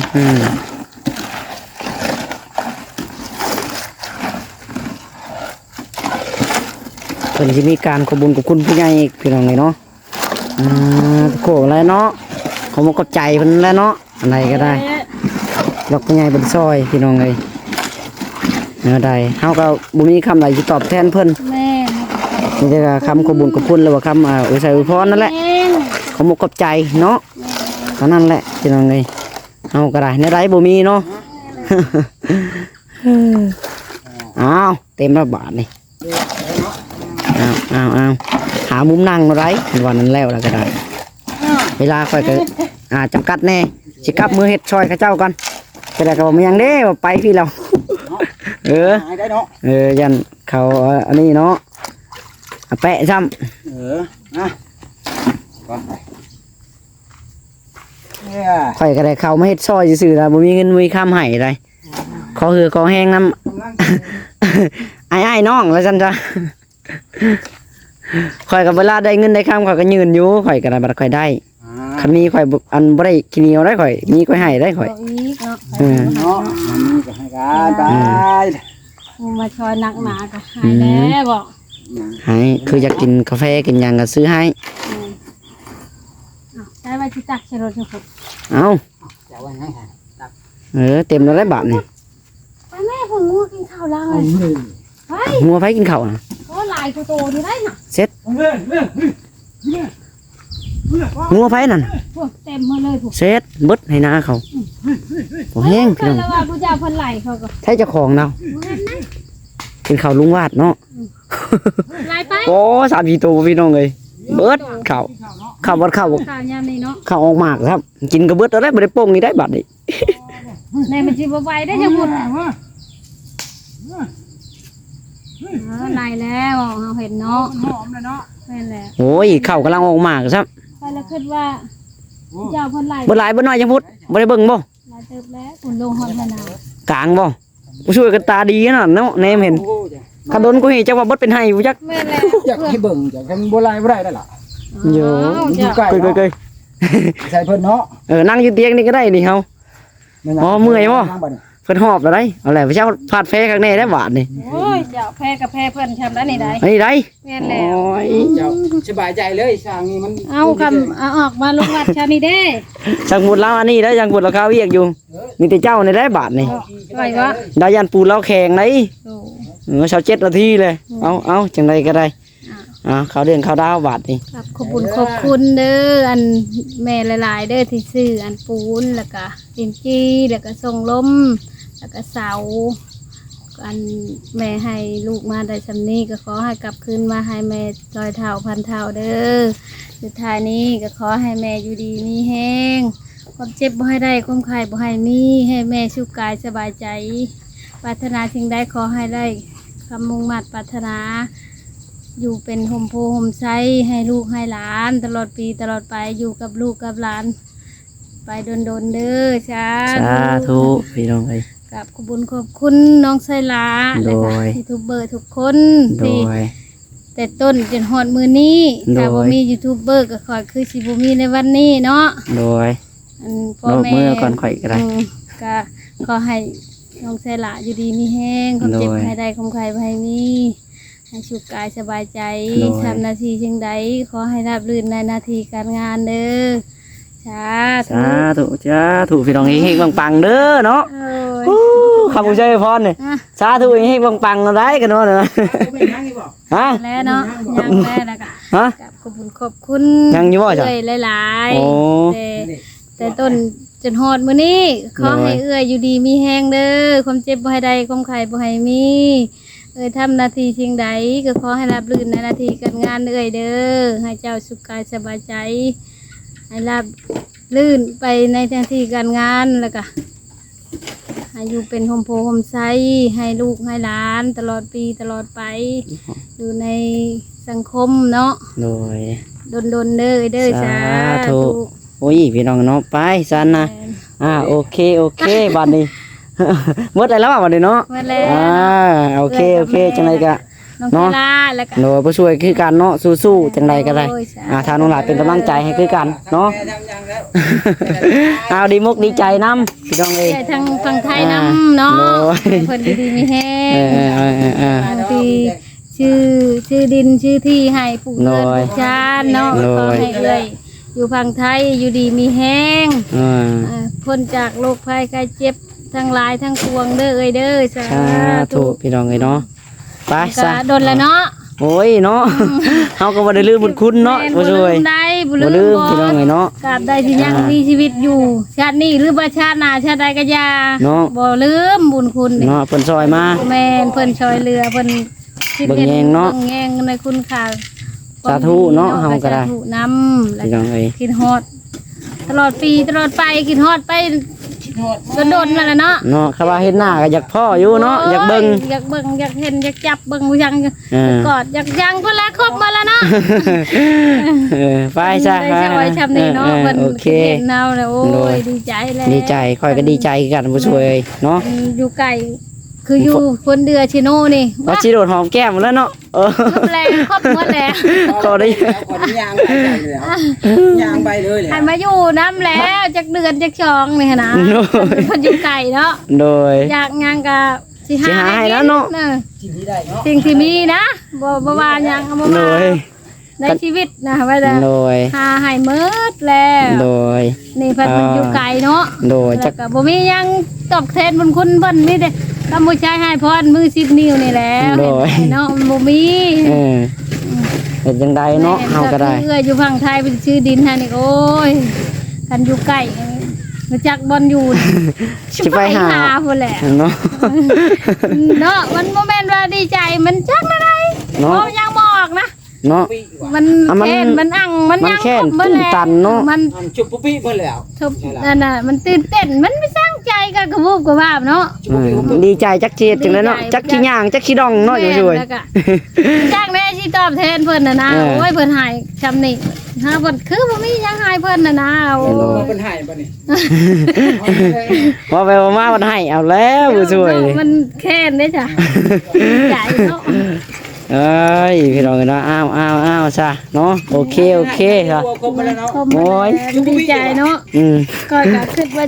ເພິ່ນຊິມີການຂໍບຸນຂອບຄຸນຜູ້ໃຫຍ່ອີກ ພີ່ນ້ອງເອີຍເນາະ. ອ່າ ໂຄແຫຼະເນາະ ຂໍຂອບໃຈເພິ່ນແຫຼະເນາະ. ອັນໃດກໍໄດ້ ດອກໃຫຍ່ເປັນຊອຍ ພີ່ນ້ອງເອີຍ. ແນວໃດເຮົາກໍບໍ່ມີຄຳໃດຊິຕອບແທນເພິ່ນ. ແມ່ນ ມີແຕ່ຄຳຂອບບຸນຂອບຄຸນ ຫຼືວ່າຄຳ ອາ ອວຍໄຊອວຍພອນນັ້ນແຫຼະ. ແມ່ນ ຂອບອົກຂອບໃຈເນາະ. ແມ່ນ ເທົ່ານັ້ນແຫຼະ ພີ່ນ້ອງເອີຍ. ເຮົາກໍໄດ້ ແນວໃດບໍ່ມີເນາະ. ອ້າວ ເຕັມແລ້ວບາດນີ້. ອ້າວ ອ້າວ ອ້າວ ຫາມຸມນັ່ງເນາະໄດ໋ ວ່ານັ້ນແລ້ວລະກໍໄດ້. ເວລາຂ້ອຍກໍ ອ່າ ຈຳກັດແດ່ ຊິກັບມືເຮັດຊ່ອຍເຂົາເຈົ້າກ່ອນ. ແຕ່ລະກໍບໍ່ມີຫຍັງເດ້ ວ່າໄປພີ້ແລ້ວ. ເອີ ເອີ ຢ້ານເຂົາ ເອີ ອັນນີ້ເນາະ ອາແປະຊ້ຳ. ເອີ ມາ ກ່ອນໄປ. ຂ້ອຍກໍໄດ້ເຂົ້າມາເຮັດຊ່ອຍຊື່ໆລະ ບໍ່ມີເງິນບໍ່ມີຄຳໃຫ້ໃດ໋. ຂໍເຫື່ອຂໍແຮງນຳອ້າຍໆນ້ອງວ່າຊັ້ນຊະ. ຂ້ອຍກໍເວລາໄດ້ເງິນໄດ້ຄຳ ຂ້ອຍກໍຍື່ນຢູ່ ຂ້ອຍກໍໄດ້ ບັດຂ້ອຍໄດ້. ອ່າ ຄັນມີຂ້ອຍ ອັນ ບໍ່ໄດ້ຂີ້ໜຽວໄດ໋ຂ້ອຍ ມີຂ້ອຍໃຫ້ໄດ໋ຂ້ອຍ. ເອີ ເນາະ ມັນມີກໍໃຫ້ກັນໄປ. ອືມ ໝູ່ມາຊ່ອຍໜັກໜາກໍໃຫ້ແດ່ບໍ. ອືມ ໃຫ້ ຄືຢາກກິນກາແຟກິນຫຍັງກໍຊື້ໃຫ້. ອືມ ເອົາ ໃຊ້ໄວ້ທີ່ຕັກໃສ່ລົດເຈົ້າພຸ້ນ. ເອົາ ຈະໄວ້ໃຫ້ ເອີ ເຕັມແລ້ວໄດ໋ບາດນີ້. ໄປແມ່ ເພິ່ນງົວກິນເຂົ້າແລ້ວ. ເອົາເລີຍ ໄປ ງົວໃຜກິນເຂົ້ານະ? ໂອ້ ຫຼາຍກວ່າໂຕນີ້ໄດ໋ນະ. ເສັດ ງົວໃຜນັ້ນ? ໂອ້ ເຕັມໝົດເລີຍພຸ້ນ. ເສັດ ເບິດໄຮ່ນາເຂົາ. ອືມ ບໍ່ແຮງ ເພິ່ນລະວ່າຜູ້ເຈົ້າເພິ່ນໄລ່ເຂົາກໍ ໃຜເຈົ້າຂອງລາວ? ບໍ່ເຫັນນະ ກິນເຂົ້າລຸງວາດເນາະ. ອືມ ຫຼາຍໄປ. ໂອ້ ສາມສີ່ໂຕພີ່ນ້ອງເອີຍ ເບິດເຂົ້າ ເຂົ້າບໍ່ເຂົ້າ ເຂົ້າຍາມນີ້ເນາະ ເຂົ້າອອກໝາກຊ້ຳ ກິນກໍເບິດແລ້ວ ບໍ່ໄດ້ປົ່ງອີກໄດ໋ບາດນີ້. ແມ່ມັນຊິບໍ່ໄຫວເດ້ ຈະໝົດ. ເອີ ໄລ່ແລ້ວ ເຮົາເຫັນເນາະ ມັນຫອມແລ້ວເນາະ. ແມ່ນແຫຼະ ໂອ້ຍ ເຂົ້າກຳລັງອອກໝາກຊ້ຳ. ຂ້ອຍລະຄິດວ່າ ໂອ້ ເຈົ້າເພິ່ນໄລ່ ເບິດຫຼາຍເບິດໜ້ອຍ ຈະໝົດ ບໍ່ໄດ້ເບິ່ງບໍ່? ຫຼາຍເຕີບແລ້ວ ພຸ້ນລົງຮອດຫັ້ນນະ ກາງບໍ່? ຜູ້ຊ່ວຍກໍຕາດີຂະໜາດເນາະ ແນມເຫັນ. ໂອ້ຍ ຄັນດົນກວ່ານີ້ຈັກວ່າເບິດເປັນໄຮ່ບໍ່ຈັກ. ແມ່ນແລ້ວ ຢາກໃຫ້ເບິ່ງ ຢາກໃຫ້ມັນບໍ່ໄລ່ບໍ່ໄດ້ແລ້ວລະ. ໂຢ ເຈົ້າ ເກີຍໆ ໃສ່ເພິ່ນເນາະ. ເອີ ນັ່ງຢູ່ຕຽງນີ້ກໍໄດ້ນີ້ເຮົາ. ແມ່ນຫຍັງ? ອໍ ເມື່ອຍບໍ່? ເພິ່ນຫອບແລ້ວໄດ໋. ເອົາແຫຼະ ພະເຈົ້າພາດແພຄັກແນ່ໄດ໋ບາດນີ້. ໂອ້ຍ ເຈົ້າ ແພກະແພເພິ່ນຊ່ຳໃດນີ້ໄດ໋. ອັນນີ້ໄດ໋. ແມ່ນແລ້ວ ໂອ້ຍ ເຈົ້າສະບາຍໃຈເລີຍ ຊ່າງນີ້ມັນ. ເອົາ ຄຳ ເອົາອອກມາລົງວັດຊ່ຳນີ້ເດ້. ຊ່າງບຸນລາວອັນນີ້ໄດ໋ ຊ່າງບຸນລາວຄາວຽກຢູ່. ເອີ ມີແຕ່ເຈົ້ານີ້ໄດ໋ບາດນີ້. ໄຫວບໍ່? ໄດ້ຢ້ານປູນລາວແຂງໄດ໋. ໂອ້ ເອີ ຊາວເຈັດນາທີແຫຼະ. ໂອ້ ເອົາ ເອົາ ຈັ່ງໃດກໍໄດ້. ອ່າ ອ່າ ເຂົ້າເລື່ອງເຂົ້າລາວບາດນີ້. ຂອບ ຂອບຄຸນ ຂອບຄຸນເດີ ອັນແມ່ຫຼາຍໆເດີ ທີ່ຊື້ອັນປູນ ແລ້ວກະດິນຈີ່ ແລ້ວກະຊົງລົມ ແລ້ວກະເສົາ. ອັນແມ່ໃຫ້ລູກມາໄດ້ຊ່ຳນີ້ ກໍຂໍໃຫ້ກັບຄືນມາໃຫ້ແມ່ຮ້ອຍເທົ່າພັນເທົ່າເດີ. ສຸດທ້າຍນີ້ກໍຂໍໃຫ້ແມ່ຢູ່ດີມີແຮງ ຄວາມເຈັບບໍ່ໃຫ້ໄດ້ ຄວາມໄຂ້ບໍ່ໃຫ້ມີ ໃຫ້ແມ່ສຸກກາຍສະບາຍໃຈ ປາດຖະໜາສິ່ງໃດຂໍໃຫ້ໄດ້ ຄຳມຸ່ງໝັ້ນປາດຖະໜາ ຢູ່ເປັນຮົ່ມໂພຮົ່ມໄຊໃຫ້ລູກໃຫ້ຫຼານຕະຫຼອດປີຕະຫຼອດໄປ ຢູ່ກັບລູກກັບຫຼານໄປດົນໆເດີ. ສາ ສາທຸພີ່ນ້ອງເອີຍ. ກາບຂອບບຸນຂອບຄຸນນ້ອງໄຊຫຼ້າ ໂດຍ ແລະກະຢູທູບເບີທຸກຄົນ ໂດຍ ທີ່ແຕ່ຕົ້ນຈົນຮອດມື້ນີ້ ໂດຍ ຖ້າບໍ່ມີຢູທູບເບີກໍຂ້ອຍຄືຊິບໍ່ມີໃນວັນນີ້ເນາະ ໂດຍ. ອັນພໍ່ແມ່ ເນາະ ເມືອກ່ອນຂ້ອຍກໍໄດ້ ອືມ ກໍຂໍໃຫ້ນ້ອງໄຊຫຼ້າຢູ່ດີມີແຮງ ຄວາມເຈັບ ໂດຍ ໃຫ້ໄດ້ ຄວາມໄຂ້ບໍ່ໃຫ້ມີ ໃຫ້ສຸກກາຍສະບາຍໃຈ ໂດຍ ທຳໜ້າທີ່ສິ່ງໃດ ຂໍໃຫ້ລາບລື່ນໃນໜ້າທີ່ການງານເດີ. ສາທຸ ສາທຸ ສາທຸ ພີ່ນ້ອງເຮງໆປັງໆເດີເນາະ ໂອ້ຍ ຄຳຜູ້ໃຫຍ່ພອນນີ້ ອະ ສາທຸ ເຮງໆປັງໆເນາະ ໄດ້ກັນເນາະ ຮະ ແລ້ວເນາະ ຍັງແລ້ວ ແລ້ວກໍ ຮະ ກາບຂອບຄຸນຂອບຄຸນ ຍັງຢູ່ບໍ່ ເອື້ອຍຫຼາຍໆ ໂອ້ ແຕ່ ແຕ່ຕົ້ນຈົນຮອດມື້ນີ້ ໂດຍ ຂໍໃຫ້ເອື້ອຍຢູ່ດີມີແຮງເດີ ຄວາມເຈັບບໍ່ໃຫ້ໄດ້ ຄວາມໄຂ້ບໍ່ໃຫ້ມີ ເອື້ອຍທຳໜ້າທີ່ສິ່ງໃດ ກໍຂໍໃຫ້ລາບລື່ນໃນໜ້າທີ່ການງານເອື້ອຍເດີ ໃຫ້ເຈົ້າສຸກກາຍສະບາຍໃຈ ໃຫ້ລາບລື່ນໄປໃນໜ້າທີ່ການງານ ແລ້ວກະ ໃຫ້ຢູ່ເປັນຮົ່ມໂພຮົ່ມໄຊໃຫ້ລູກໃຫ້ຫຼານຕະຫຼອດປີຕະຫຼອດໄປ ຢູ່ໃນສັງຄົມເນາະ ໂດຍ ດົນໆເດີ ເດີ ສາທຸ ສາທຸ. ໂອ້ຍ ພີ່ນ້ອງເນາະ ໄປຊັ້ນນະ ແມ່ນ ອ່າ ໂອເຄ ໂອເຄ ບັດນີ້ ໝົດແລ້ວ ບັດນີ້ເນາະ ໝົດແລ້ວ ອ່າ ໂອເຄ ໂອເຄ ຈັ່ງໃດກະ ນ້ອງ ເນາະ ເວລາ ແລ້ວກໍ ໂດຍ ຜູ້ຊ່ວຍຄືກັນເນາະ ສູ້ໆ ຈັ່ງໃດກໍໄດ້ ໂດຍ ສາທຸ ອ່າ ທາງນ້ອງຫຼ້າເປັນກຳລັງໃຈໃຫ້ຄືກັນເນາະ ເອົາ ດີມົກດີໃຈນຳ ພີ່ນ້ອງເອີຍ ໃຈທາງຝັ່ງໄທນຳເນາະ ອ່າ ໂດຍ ເພິ່ນຢູ່ດີມີແຮງ ເອີໆໆໆ ບາງທີຊື້ ຊື້ດິນຊື້ທີ່ໃຫ້ປູກເຮືອນ ໂດຍ ປູກຊານເນາະ ໂດຍ ຂໍໃຫ້ເອື້ອຍຢູ່ຝັ່ງໄທຢູ່ດີມີແຮງ ອ່າ ເອີ ພົ້ນຈາກໂລກໄພໄຂ້ເຈັບທັງຫຼາຍທັງປວງເດີເອື້ອຍເດີ ສາ ສາທຸ ທຸ ພີ່ນ້ອງເອີຍເນາະ. ໄປ ມັນກໍ ຊະ ດົນແລ້ວເນາະ ໂອ້ຍເນາະ ອືມ ເຮົາກໍບໍ່ໄດ້ລືມບຸນຄຸນເນາະ ແມ່ນ ຜູ້ຊ່ວຍ ບໍ່ລືມໄດ້ ບໍ່ລືມ ບໍ່ລືມ ພີ່ນ້ອງເອີຍເນາະ ຕາບໃດທີ່ຍັງ ອ່າ ມີຊີວິດຢູ່ ຊາດນີ້ ຫຼືວ່າຊາດໜ້າຊາດໃດກໍຢ່າເນາະ ບໍ່ລືມບຸນຄຸນເນາະ ເພິ່ນຊ່ອຍມາ ແມ່ນ ເພິ່ນຊ່ອຍເຫຼືອ ເພິ່ນຄິດເຫັນ ເບິ່ງແຍງເນາະ ເບິ່ງແຍງໃນຄຸນຄ່າ ສາທຸເນາະ ຄວາມດີເນາະ ເຮົາກໍໄດ້ ສາທຸນຳ ພີ່ນ້ອງເອີຍ ແລະ ຄິດຮອດ ຕະຫຼອດປີຕະຫຼອດໄປ ຄິດຮອດໄປ ຄິດຮອດມາ ດົນໆມາແລ້ວເນາະ ເນາະ ຄຳວ່າເຫັນໜ້າກໍຢາກພໍ້ຢູ່ເນາະ ໂອ້ຍ ຢາກເບິ່ງ ຢາກເບິ່ງ ຢາກເຫັນ ຢາກຈັບເບິ່ງ ຢາກ ເອີ ຢາກກອດ ຢາກຫຍັງພຸ້ນລະ ຄົບໝົດລະເນາະ ເອີ ໄປຊະ ໄດ້ຊ່ອຍຊ່ຳນີ້ເນາະ ເອີ ເພິ່ນ ໂອເຄ ເຫັນເຮົາແລ້ວ ໂອ້ຍ ໂດຍ ດີໃຈແລ້ວ ດີໃຈ ຂ້ອຍກໍດີໃຈຄືກັນ ຜູ້ຊ່ວຍເນາະ ອັນຢູ່ໃກ້ ຄືຢູ່ຄົນເດືອຊິໂນນີ້ ວ່າຊິໂດດຫອມແກ້ມແລ້ວເນາະ ເອີ ຄົບແລ້ວ ຄົບໝົດແລ້ວ ຂໍໄດ້ ເອົາ ຂໍໄດ້ຍ່າງໄປເລີຍ ຍ່າງໄປເລີຍແຫຼະ ໃຫ້ມາຢູ່ນຳແລ້ວ ຈັກເດືອນຈັກສອງນີ້ຫັ້ນນະ ໂດຍ ເພິ່ນຢູ່ໄກເນາະ ໂດຍ ຢາກຫຍັງກະຊິຫາ ຊິຫາໃຫ້ແລ້ວເນາະ ສິ່ງທີ່ໄດ້ເນາະ ສິ່ງທີ່ມີນະ ບໍ່ ບໍ່ວ່າຫຍັງ ບໍ່ວ່າ ໂດຍ ໃນຊີວິດນະ ວ່າຈະ ໂດຍ ຫາໃຫ້ໝົດແລ້ວ ໂດຍ ນີ້ເພິ່ນ ອ່າ ຢູ່ໄກເນາະ ໂດຍ ແລ້ວກໍບໍ່ມີຫຍັງຕອບແທນບຸນຄຸນເພິ່ນ ມີແຕ່ຄຳຜູ້ຊາຍໃຫ້ພອນມືສິບນິ້ວນີ້ແຫຼະ ໂດຍ ເຫັນໄດ້ເນາະ ມັນບໍ່ມີ ເອີ ເຮັດຈັ່ງໃດເນາະ ແມ່ນ ເຮົາກໍໄດ້ ເອື້ອຍຢູ່ຝັ່ງໄທເພິ່ນຊື້ດິນໃຫ້ນີ້ ໂອ້ຍ ຄັນຢູ່ໃກ້ ຮູ້ຈັກບ່ອນຢູ່ ຊິໄປຫາ ຊິໄປຫາພຸ້ນແຫຼະ ເນາະ ເນາະ ມັນບໍ່ແມ່ນວ່າດີໃຈ ມັນຈັກແນວໃດ ເນາະ ເວົ້າຍັງບໍ່ອອກນະ ເນາະ ມັນ ອ່ະ ມັນ ແຄ້ນ ມັນອັ່ງ ມັນ ມັນຍັງ ແຄ້ນ ຄົບເບິດແຫຼະ ຕື່ນຕັນເນາະ ມັນ ອັນຊຸບປຸປິເບິດແລ້ວ ຊຸບ ນັ້ນລະ ນັ້ນນະ ມັນຕື່ນເຕັ້ນ ມັນໄປສັງໃຈກັນກະວຸບກະວາບເນາະ ເອີ ດີໃຈຈັກຊິເຮັດຈັ່ງໃດເນາະ ດີໃຈ ຈັກຊິຍ່າງ ຈັກຊິດ່ອງເນາະ ແມ່ນ ຢູ່ຊ່ວຍ ແລ້ວກະ ຈັກແນ່ຊິຕອບແທນເພິ່ນຫັ້ນນະ ເອີ ໂອ້ຍ ເພິ່ນໃຫ້ຊ່ຳນີ້ ຫາເພິ່ນຄືບໍ່ມີຫຍັງໃຫ້ເພິ່ນຫັ້ນນະ ໂອ້ຍ ເພິ່ນໃຫ້ບັດນີ້ ເວົ້າໄປເວົ້າມາເພິ່ນໃຫ້ເອົາແລ້ວ ຜູ້ຊ່ວຍ ເນາະ ມັນແຄ້ນເດ້ຈ້ະ ດີໃຈເນາະ ເອີຍ ພີ່ນ້ອງເອີຍເນາະ ອ້າວ ອ້າວ ອ້າວ ຊະເນາະ ໂອເຄ ໂອເຄ ຊະ ໂອ້ຍ ດີໃຈເນາະ ອືມ ຂ້ອຍກະຄິດວ່າ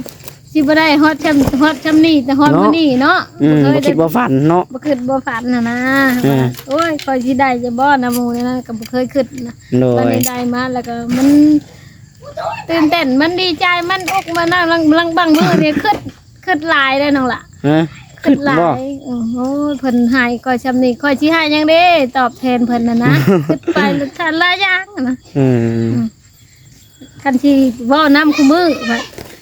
ຊິບໍ່ໄດ້ຮອດຊ່ຳ ຮອດຊ່ຳນີ້ ແຕ່ຮອດມື້ນີ້ເນາະ ອືມ ບໍ່ຄິດບໍ່ຝັນເນາະ ບໍ່ຄິດບໍ່ຝັນຫັ້ນນະ ເອີ ໂອ້ຍ ຂ້ອຍຊິໄດ້ຢູ່ບໍ່ນະ ໝູ່ນີ້ນະ ກໍບໍ່ເຄີຍຄິດນະ ໂດຍ ບັດນີ້ໄດ້ມາແລ້ວກໍມັນຕື່ນເຕັ້ນ ມັນດີໃຈ ມັນອົກມັນນັ້ນ ບາງ ບາງມື້ນີ້ຄິດ ຄິດຫຼາຍເດ້ນ້ອງຫຼ້າ ຮະ ຄິດຫຼາຍ ຄິດບໍ່ ໂອ້ໂຫ ເພິ່ນໃຫ້ຂ້ອຍຊ່ຳນີ້ ຂ້ອຍຊິໃຫ້ຫຍັງເດ້ຕອບແທນເພິ່ນຫັ້ນນະ ຄິດໄປຫຼາຍຢ່າງນະ ອືມ ອືມ ຄັນຊິເວົ້ານຳຄູ່ມື້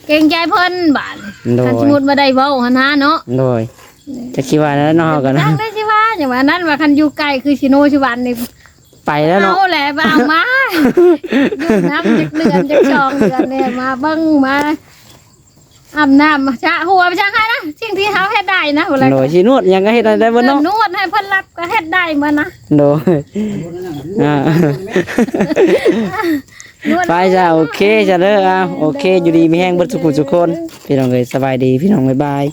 ເກງໃຈເພິ່ນບາດນີ້ ໂດຍ ຄັນສົມມຸດວ່າໄດ້ເວົ້າຫັ້ນນະເນາະ ໂດຍ ອືມ ຈັກຊິວ່າແນວໃດເນາະ ເຮົາກໍນະ ຈັກໄດ້ຊິວ່າ ຫຍັງວ່ານັ້ນວ່າ ຄັນຢູ່ໃກ້ຄືຊິໂນຊິຫວັນນີ້ ໄປແລ້ວເນາະ ເອົາແຫຼະ ບໍ່ເອົາມາ ຢູ່ນຳຈັກເດືອນຈັກສອງເດືອນແດ່ ມາເບິ່ງມາ ອາບນ້ຳ ສະຫົວ ໄປຈັ່ງໃຫ້ນະ ສິ່ງທີ່ເຮົາເຮັດໄດ້ນະ ບໍ່ແລ້ວ ໂດຍ ຊິນວດຫຍັງກໍເຮັດໄດ້ເບິດເນາະ ເອີ ນວດໃຫ້ເພິ່ນຫຼັບກໍເຮັດໄດ້ເບິດນະ ໂດຍ ອ່າ ນວດ ໄປຊະ ໂອເຄຊະເດີ ເອົາ ໂອເຄ ຢູ່ດີມີແຮງເບິດທຸກຜູ້ທຸກຄົນ ພີ່ນ້ອງເອີຍ ສະບາຍດີ ພີ່ນ້ອງ ບາຍບາຍ.